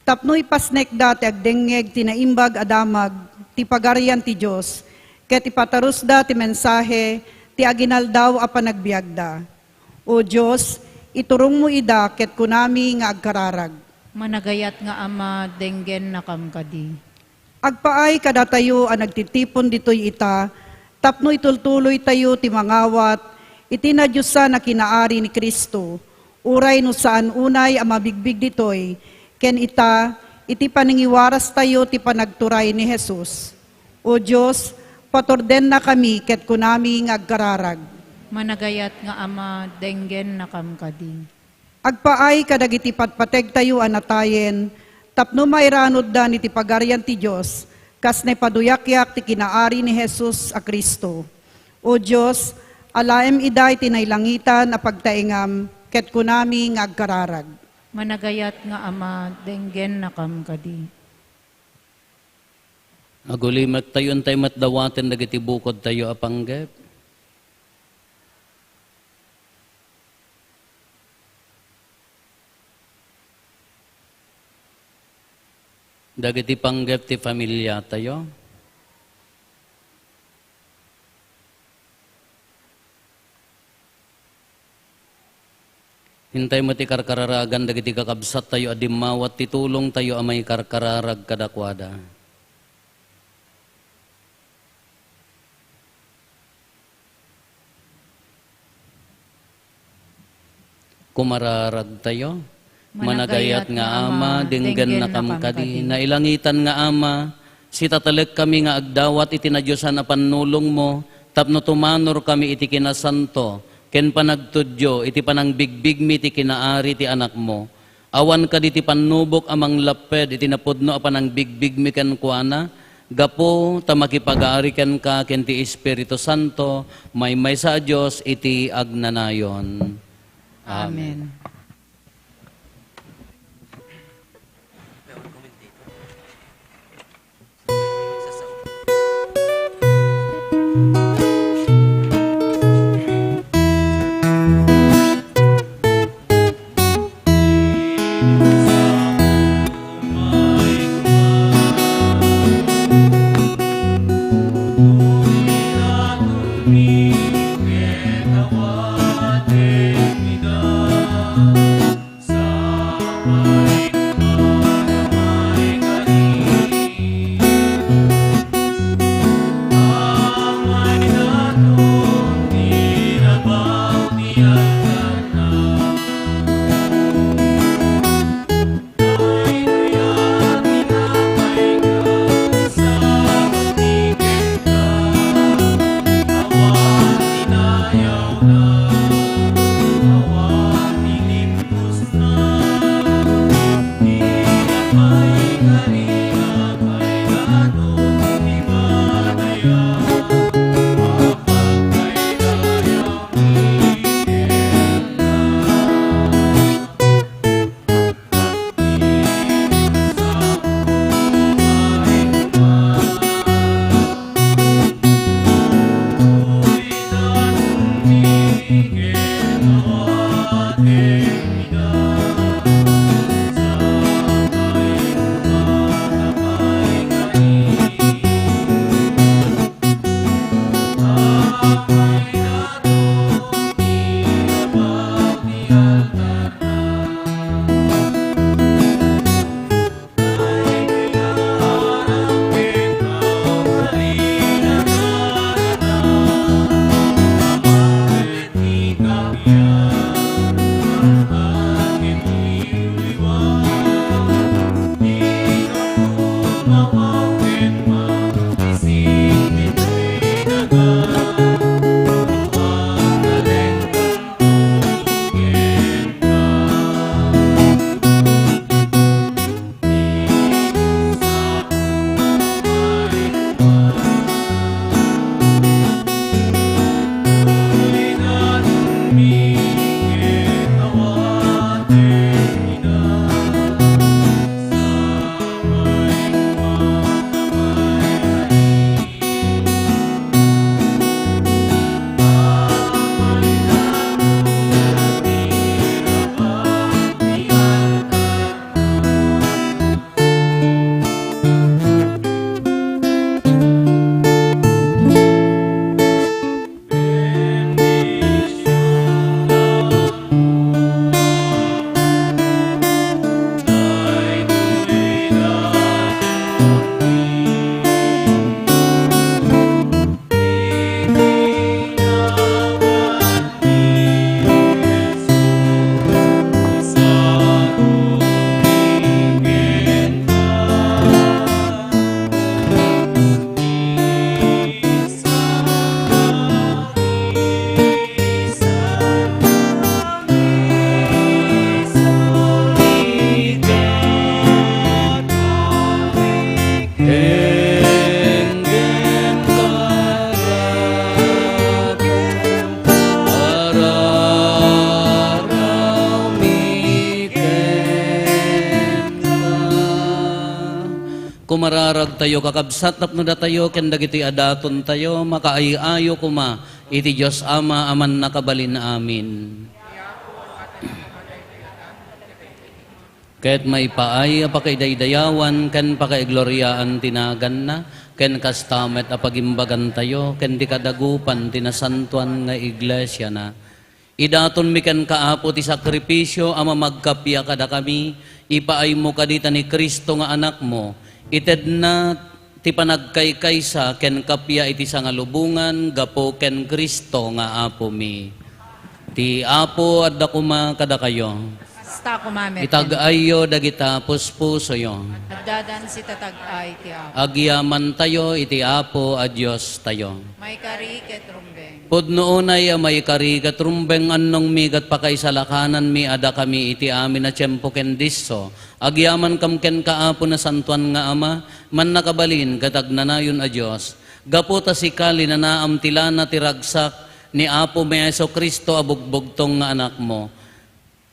tapno ipasnekda ti agdengngeg ti naimbag a damag ti Pagarian ti Dios, ket ipatarusda ti mensahe ti aginaldaw a panagbiagda. O Dios, iturongmo ida ket kunami nga agkararag. Managayat nga Ama, denggennakam kadi. Agpaay kadatayo a nagtitipon ditoy ita tapno itultuloytayo ti mangawat iti nadiosan a kinaari ni Cristo, uray no saan unay a mabigbig ditoy, ken ita, iti panangiwarastayo ti panagturay ni Jesus. O Dios, paturdennakami ket kunami nga agkararag. Managayat nga Ama, denggennakam kadi. Agpaay kadagiti patpategtayo a natayen tapno mairanuddan iti Pagarian ti Dios, kas naipaduyakyak ti kinaari ni Jesus a Cristo. O Dios, alaem ida iti nailangitan a pagtaengam, ket kunami nga agkararag. Managayat nga Ama, denggennakam kadi. Agulimektayo, intay met dawaten dagiti bukodtayo a panggep. Dagiti panggep ti familiatayo. Intay met ti karkararagan dagiti kakabsattayo a dimmawat ti tulongtayo a maikarkararag kadakuada. Kumararagtayo. Managayat nga Ama, denggennakam kadi. Nailangitan nga Ama, sitatalekkami nga agdawat iti nadiosan a pannulongmo tapno tumanorkami iti kinasanto ken panagtudyo iti panangbigbigmi ti kinaari ti Anakmo. Awan kadi ti pannubok a manglapped iti napudno a panangbigbigmi kenkuana, gapu ta makipagari kenka ken ti Espiritu Santo, maymaysa a Dios iti agnanayon. Amen. Raragtayo, kakabsat, tapno datayo ken dagitoy a datontayo makaay-ayo koma iti Dios Ama a Mannakabalin. Amin. Ket maipaay a pakaidaydayawan ken pakaigloriaan ti naganna, ken kasta met a pagimbagantayo ken ti kadagupan ti nasantoan nga iglesiana. Idatonmi kenka, Apo, ti sakripisio a mamagkappia kadakami. Ipaaymo kadi ta ni Cristo nga Anakmo, itedna ti panagkaykaysa ken kappia iti sangalubongan gapu ken Cristo nga Apomi. Ti Apo adda koma kadakayo. Kasta koma met. Itag-ayyo dagita puspusoyo. Addadan sita tag-ay ti Apo. Agyamantayo iti Apo a Diostayo. Maikari ket rumbeng. Pudno unay a maikari ket rumbeng, annongmi ket pakaisalakananmi a dakami iti amin a tiempo ken disso. Agyamankam kenka, Apo, nasantoan nga Ama, mannakabalin ket agnanayon a Dios. Gapu ta sika, linanaam ti lana ti ragsak ni Apomi a Jesu-Cristo a bugbugtong nga Anakmo,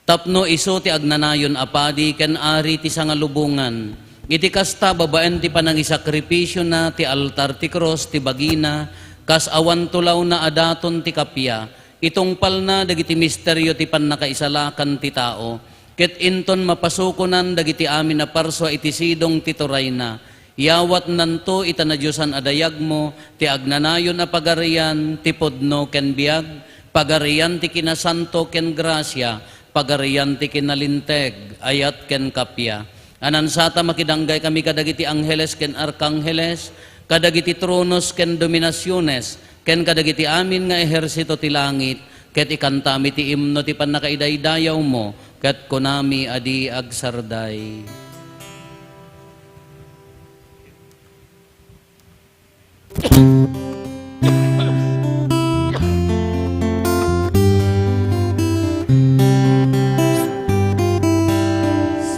tapno isu ti agnanayon a padi ken ari ti sangalubongan. Iti kasta, babaen ti panangisakripisiona, ti altar ti krus, ti bagina, kas awan tulawna a daton ti kappia, itungpalna dagiti misterio ti pannakaisalakan ti tao, ket inton mapasukonan dagiti amin a parsua iti sidong ti turayna. Yawatnanto ita nadiosan a dayagmo ti agnanayon a Pagarian ti pudno ken biag, Pagarian ti kinasanto ken grasia, Pagarian ti kinalinteg, ayat ken kappia. Anansata, makidanggay kami kadagiti angheles ken arkangheles, kadagiti tronos ken dominasiones, ken kadagiti amin nga ehersito ti langit, ket ikantami ti imno ti pannakaidaydayawmo, ket kunami a di agsarday.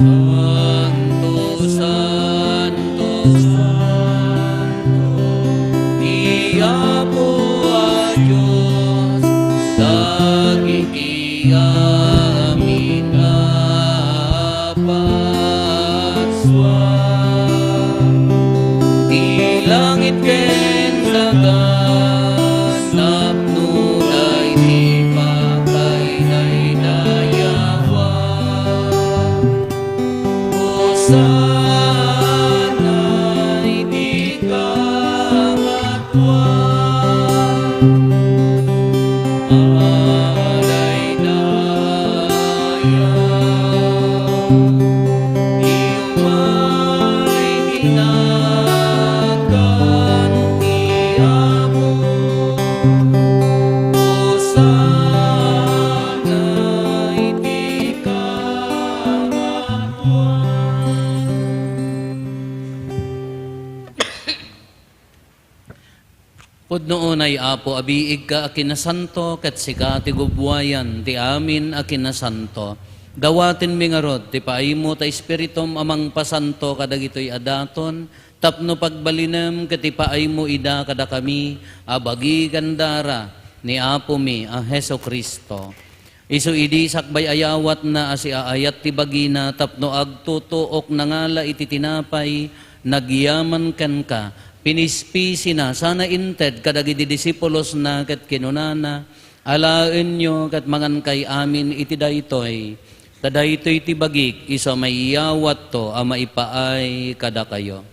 Santo, santo, santo, ti Apo a Dios, dagiti amin a parsua. Ti langit ken daga, tapno daydi pakaidaydayawan. Hosanna iti kangatoan. Alaydaya, iumay kinakan ti Apo. Hosanna iti kangatoan. Pudno unay, Apo, a biigka a kinasanto, ket sika ti gubbuayan ti amin a kinasanto. Dawatenmi ngarud ti paaymo ta Espiritum a mangpasanto kadagitoy a daton, tapno pagbalinem ket ipaaymo ida kadakami a bagi ken dara ni Apomi a Jesu-Cristo. Isu idi sakbay a yawatna a siaayat ti bagina tapno agtutuok, nangala iti tinapay, nagyaman kenka, pinispisina, sana inted kadagiti disipulosna ket kinunana, "Alaenyo ket mangankay amin iti daytoy, ta daytoy ti bagik, isu a maiyawatto a maipaay kadakayo."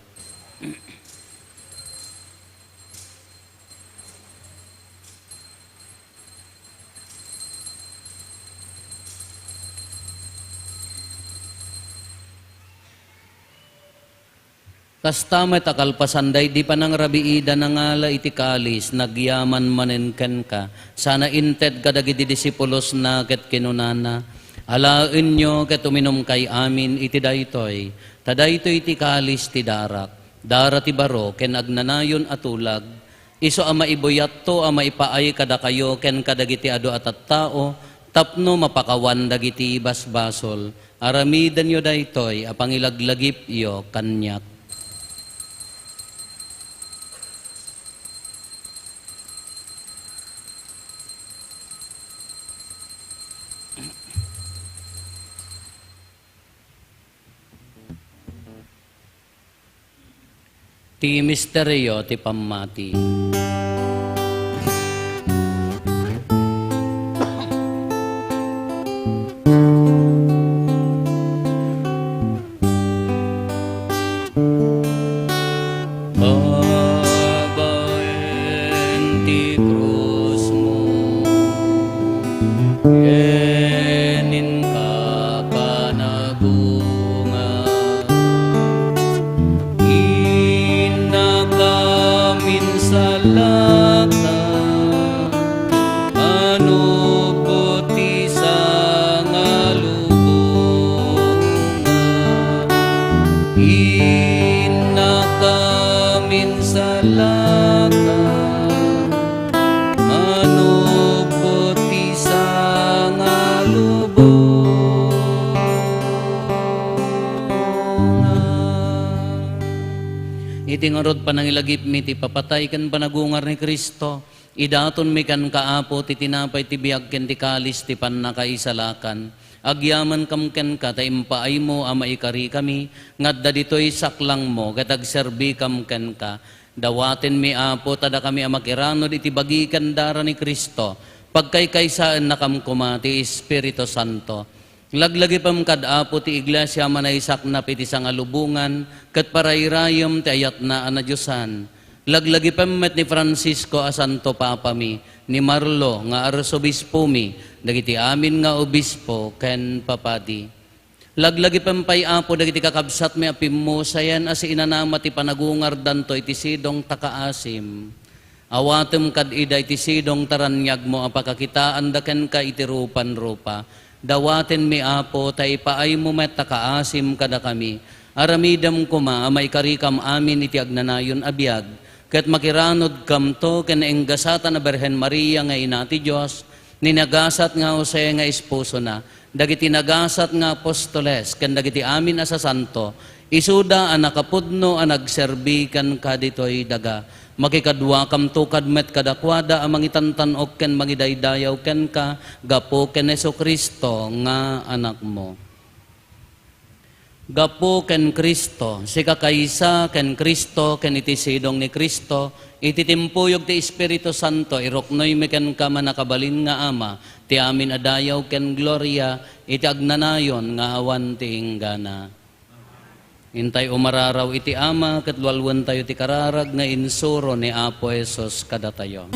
Kasta met a kalpasan daydi panangrabiida, nangala iti kalis, nagyaman manen kenka, sana inted kadagiti disipulosna ket kinunana, "Alaenyo ket uminumkay amin iti daytoy, ta daytoy ti kalis ti darak, dara ti baro ken agnanayon a tulag, isu a maibuyatto a maipaay kadakayo ken kadagiti adu a tattao tapno mapakawan dagiti basbasol. Aramidenyo daytoy a pangilaglagipyo kaniak." Ti misterio ti pammati. Babaen ti krusmo, ken inka panagungar. Innakam insalakta, manupot ti sangalubonga. Innakam insalakta, manupot ti sangalubonga. Iti ngarud, panangilagipmi ti ipapatay ken panagungar ni Cristo, idatonmi kenka, Apo, ti tinapay ti biag ken ti kalis ti pannakaisalakan. Agyamankam kenka ta impaaymo a maikarikami nga adda ditoy saklangmo ket agserbikam kenka. Dawatenmi, Apo, ta dakami a makiranod iti bagi ken dara ni Cristo, pagkaykaysaennakam koma ti Espiritu Santo. Laglagipem kad Apo ti Iglesia a manaisaknap iti sangalubongan ket parairayem ti ayatna a nadiosan. Laglagipem met ni Francisco a Santo Papami, ni Marlo nga Arsobispomi, dagiti amin nga obispo ken papadi. Laglagipem pay, Apo, dagiti kakabsatmi a pimmusayen a siinanama ti panagungardanto iti sidong ta kaasim. Awatem kad ida iti sidong ta raniagmo a pakakitaanda kenka iti rupan-rupa. Dawatenmi, Apo, ta ipaaymo met ta kaasim kadakami. Aramidem koma a maikarikam amin iti agnanayon a biag, ket makiranodkamto ken ni gasat a Birhen Maria nga Ina ti Dios, ni nagasat nga Jose nga esposona, dagiti nagasat nga apostoles, ken dagiti amin a sasanto, isuda a nakapudno a nagserbi kenka ditoy daga. Makikaduakamto kad met kadakuada a mangitantan-ok ken mangidaydayaw kenka gapu ken Jesu-Cristo nga Anakmo. Gapu ken Cristo, sika kaysa ken Cristo, ken iti sidong ni Cristo, iti timpuyog ti Espiritu Santo, iruknoymi kenka, mannakabalin nga Ama, ti amin a dayaw ken gloria iti agnanayon nga awan ti inggana. Intay umararaw iti Ama ket lualuentayo ti kararag nga insuro ni Apo Jesus kadatayo.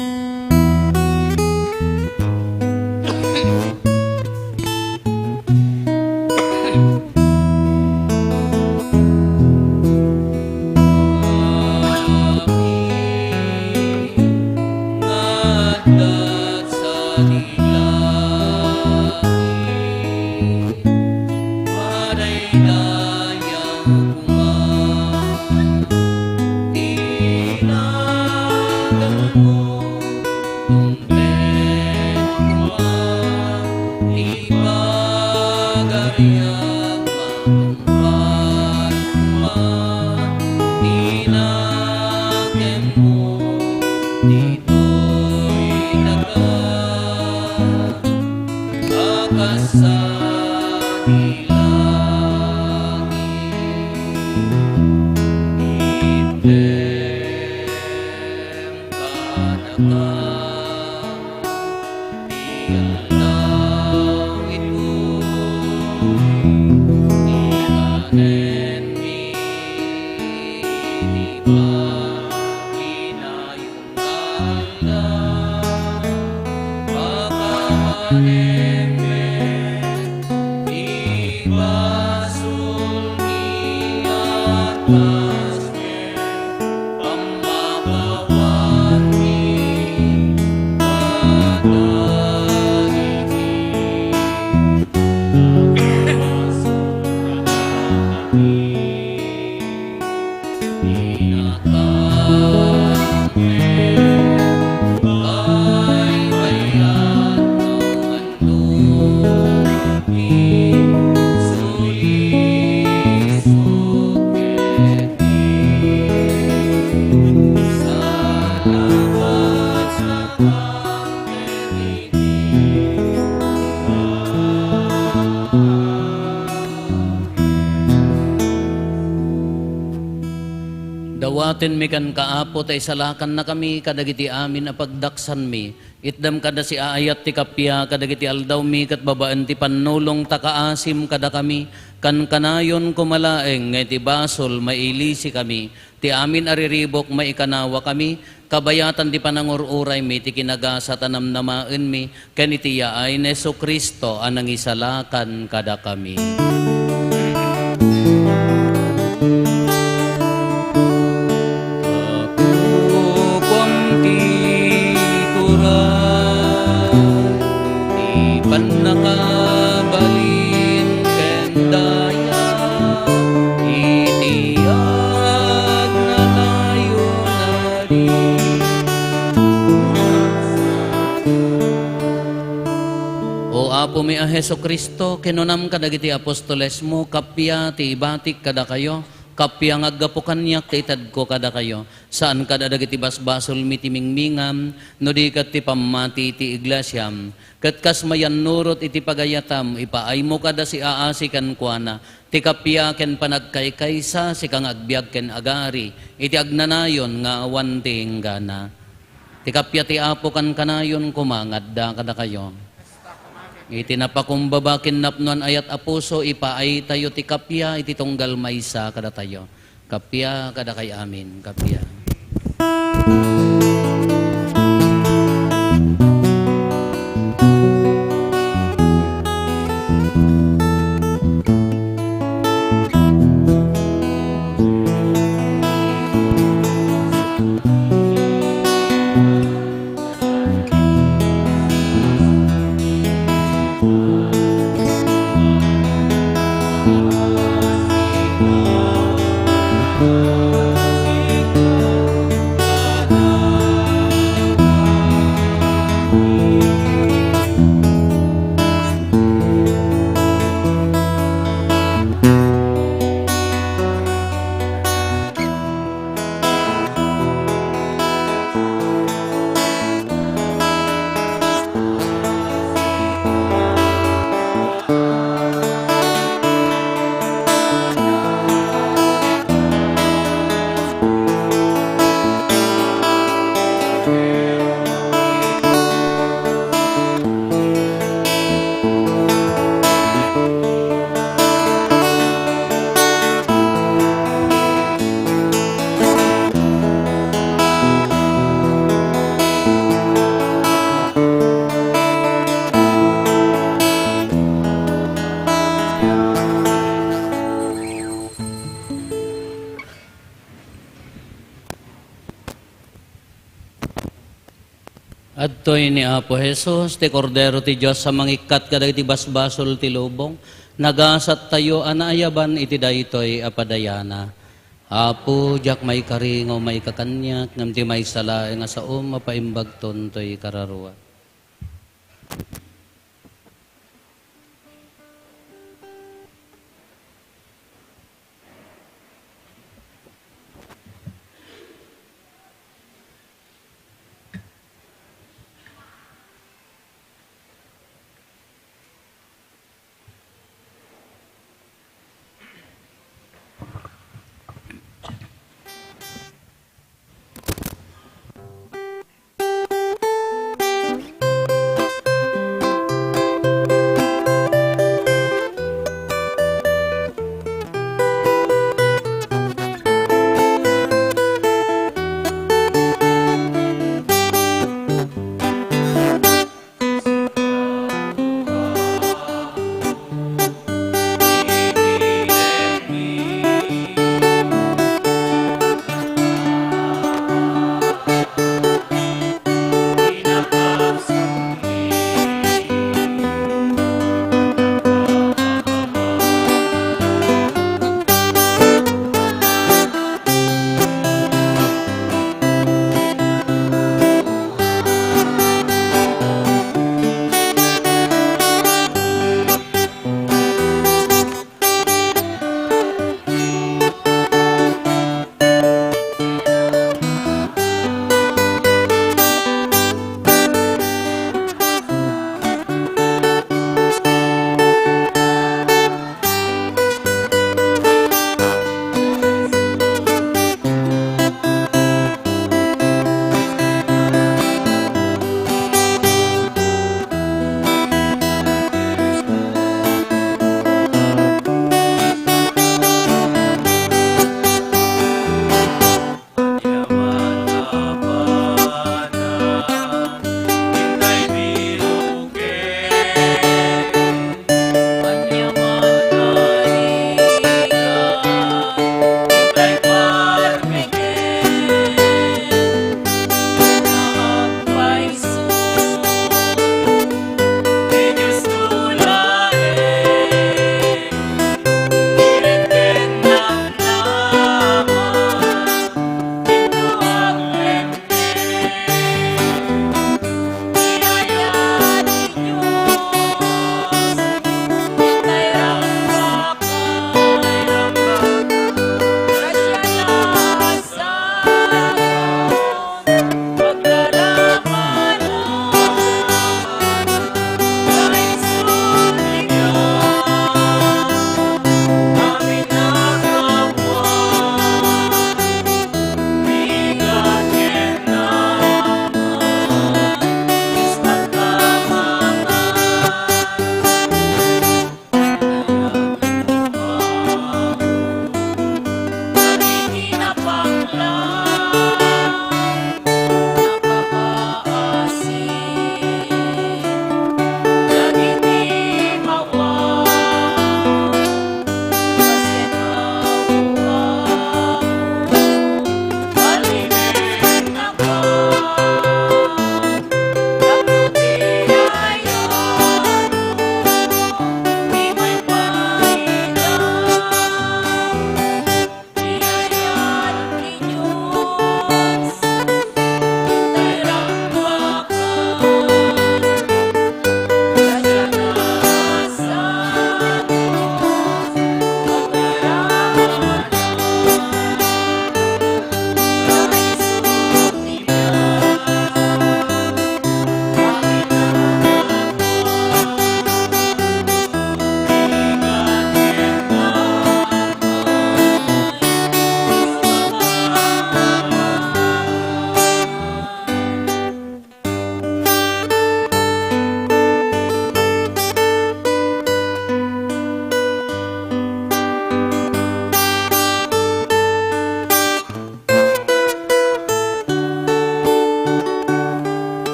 Atenmi kenka, Apo, ta isalakannakami kadagiti amin a pagdaksanmi. Itdam kada siaayat ti kappia kadagiti aldawmi ket babaen ti pannulong ta kaasim kadakami. Kankanayon koma laeng nga iti basol mailisikami, ti amin a riribuk maikanawakami, kabayatan ti panangur-uraymi ti kinagasat a namnamaenmi, ken iti yaay ni Jesu-Cristo a nangisalakan kadakami. Gapuam ti turay, ti pannakabalin ken daya, iti agnanayon a di. O Apomi a Jesu-Cristo, kinunam kadagiti apostolesmo, kappia ti ibatik kadakayo, kappia nga aggapu kaniak ti itedko kadakayo. Saan kada dagiti basbasolmi ti mingmingam, no di ket ti pammati ti iglesiam. Ket kas mayannurot iti pagayatam, ipaaymo kada siaasi kenkuana, ti kappia ken panagkaykaysa, sika nga agbiag ken agari, iti agnanayon nga awan ti inggana. Ti kappia ti Apo kankanayon koma nga adda kadakayo. Iti napakumbaba ken napnoan ayat a puso, ipaaytayo ti kappia iti tunggal maysa kadatayo. Kappia kadakay amin, kappia. Adtoy ni Apo Jesus, ti Kordero ti Dios a mangikkat kadagiti basbasol ti lubong. Nagasattayo a naayaban iti daytoy a padayana. Apo, diak maikari nga umayka kaniak, ngem ti maysa laeng a saom a paimbagton toy kararuak.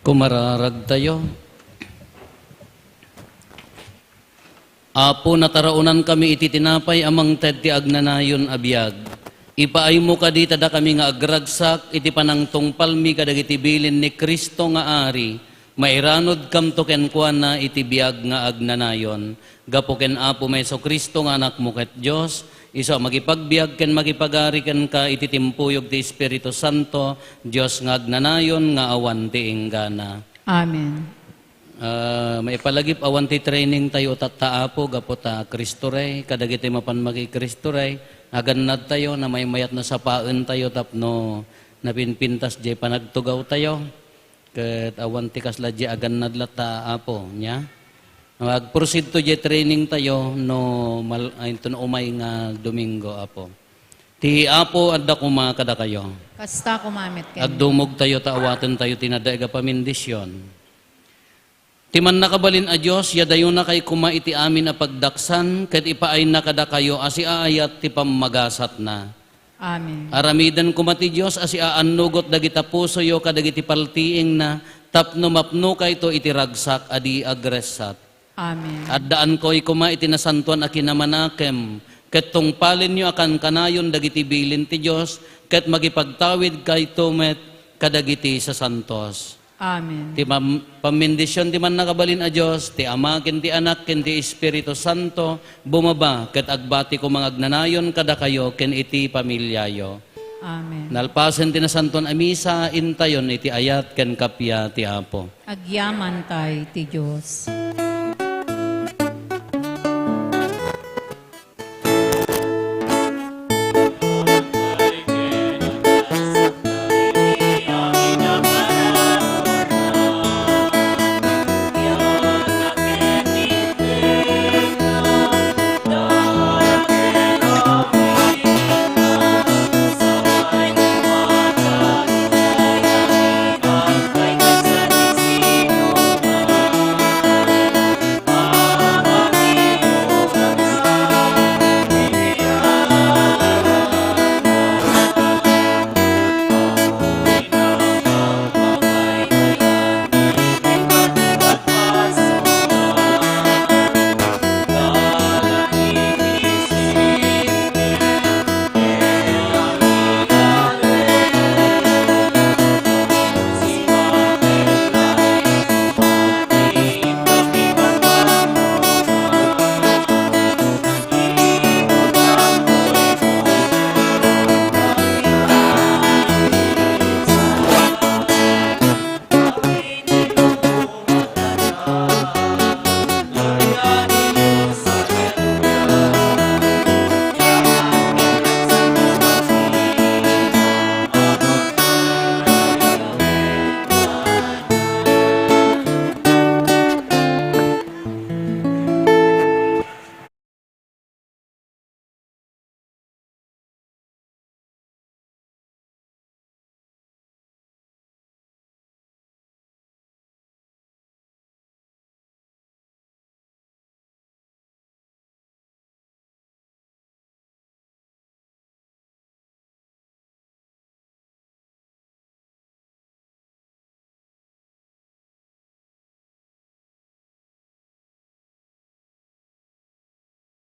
Kumararagtayo. Apo, nataraonankami iti tinapay a mangted ti agnanayon a biag. Ipaaymo kadi ta dakami nga agragsak iti panangtungpalmi kadagiti bilin ni Cristo nga Ari, mairanudkamto kenkuana iti biag nga agnanayon. Gapu ken Apo Jesu-Cristo nga Anakmo ket Dios, isu a makipagbiag ken makipagari kenka iti timpuyog ti Espiritu Santo, Dios nga agnanayon nga awan ti inggana. Amen. Ah, maipalagip awan ti training tayo tatta, Apo, gapu ta Cristo Rey, kadagiti mapan maki Cristo Rey, agannad tayo, namaymayat na sapaen tayo tapno napinpintas jay panagtugaw tayo. Ket awan ti kasla jay agannad latta, Apo, nia? Agproceed to jay training tayo no mal-, ay, inton umay nga Domingo, Apo. Ti Apo adda koma kadakayo. Kasta koma met ken. Agdumog tayo ta awaten tayo ti nadaig a pamindisyon. Ti mannakabalin a Dios, yadayonakay koma iti amin a pagdaksan, ket ipaayna kadakayo a siaayat ti pammagasatna. Amen. Aramiden koma ti Dios a siaannugot dagita pusoyo kadagiti paltiingna, tapno mapnokayto iti ragsak a di agressat. Amen. Addaankoy koma iti nasantoan a kinamanakem, ket tungpalenyo a kankanayon dagiti bilin ti Dios, ket makipagtawidkayto met kadagiti sasantos. Amen. Ti mam-, pammindision ti mannakabalin a Dios, ti Ama, ken ti Anak, ken ti Espiritu Santo, bumaba ket agbati koma nga agnanayon kadakayo ken iti pamiliayo. Amen. Nalpasen ti nasantoan a misa, intayon iti ayat ken kappia ti Apo. Agyamantay ti Dios.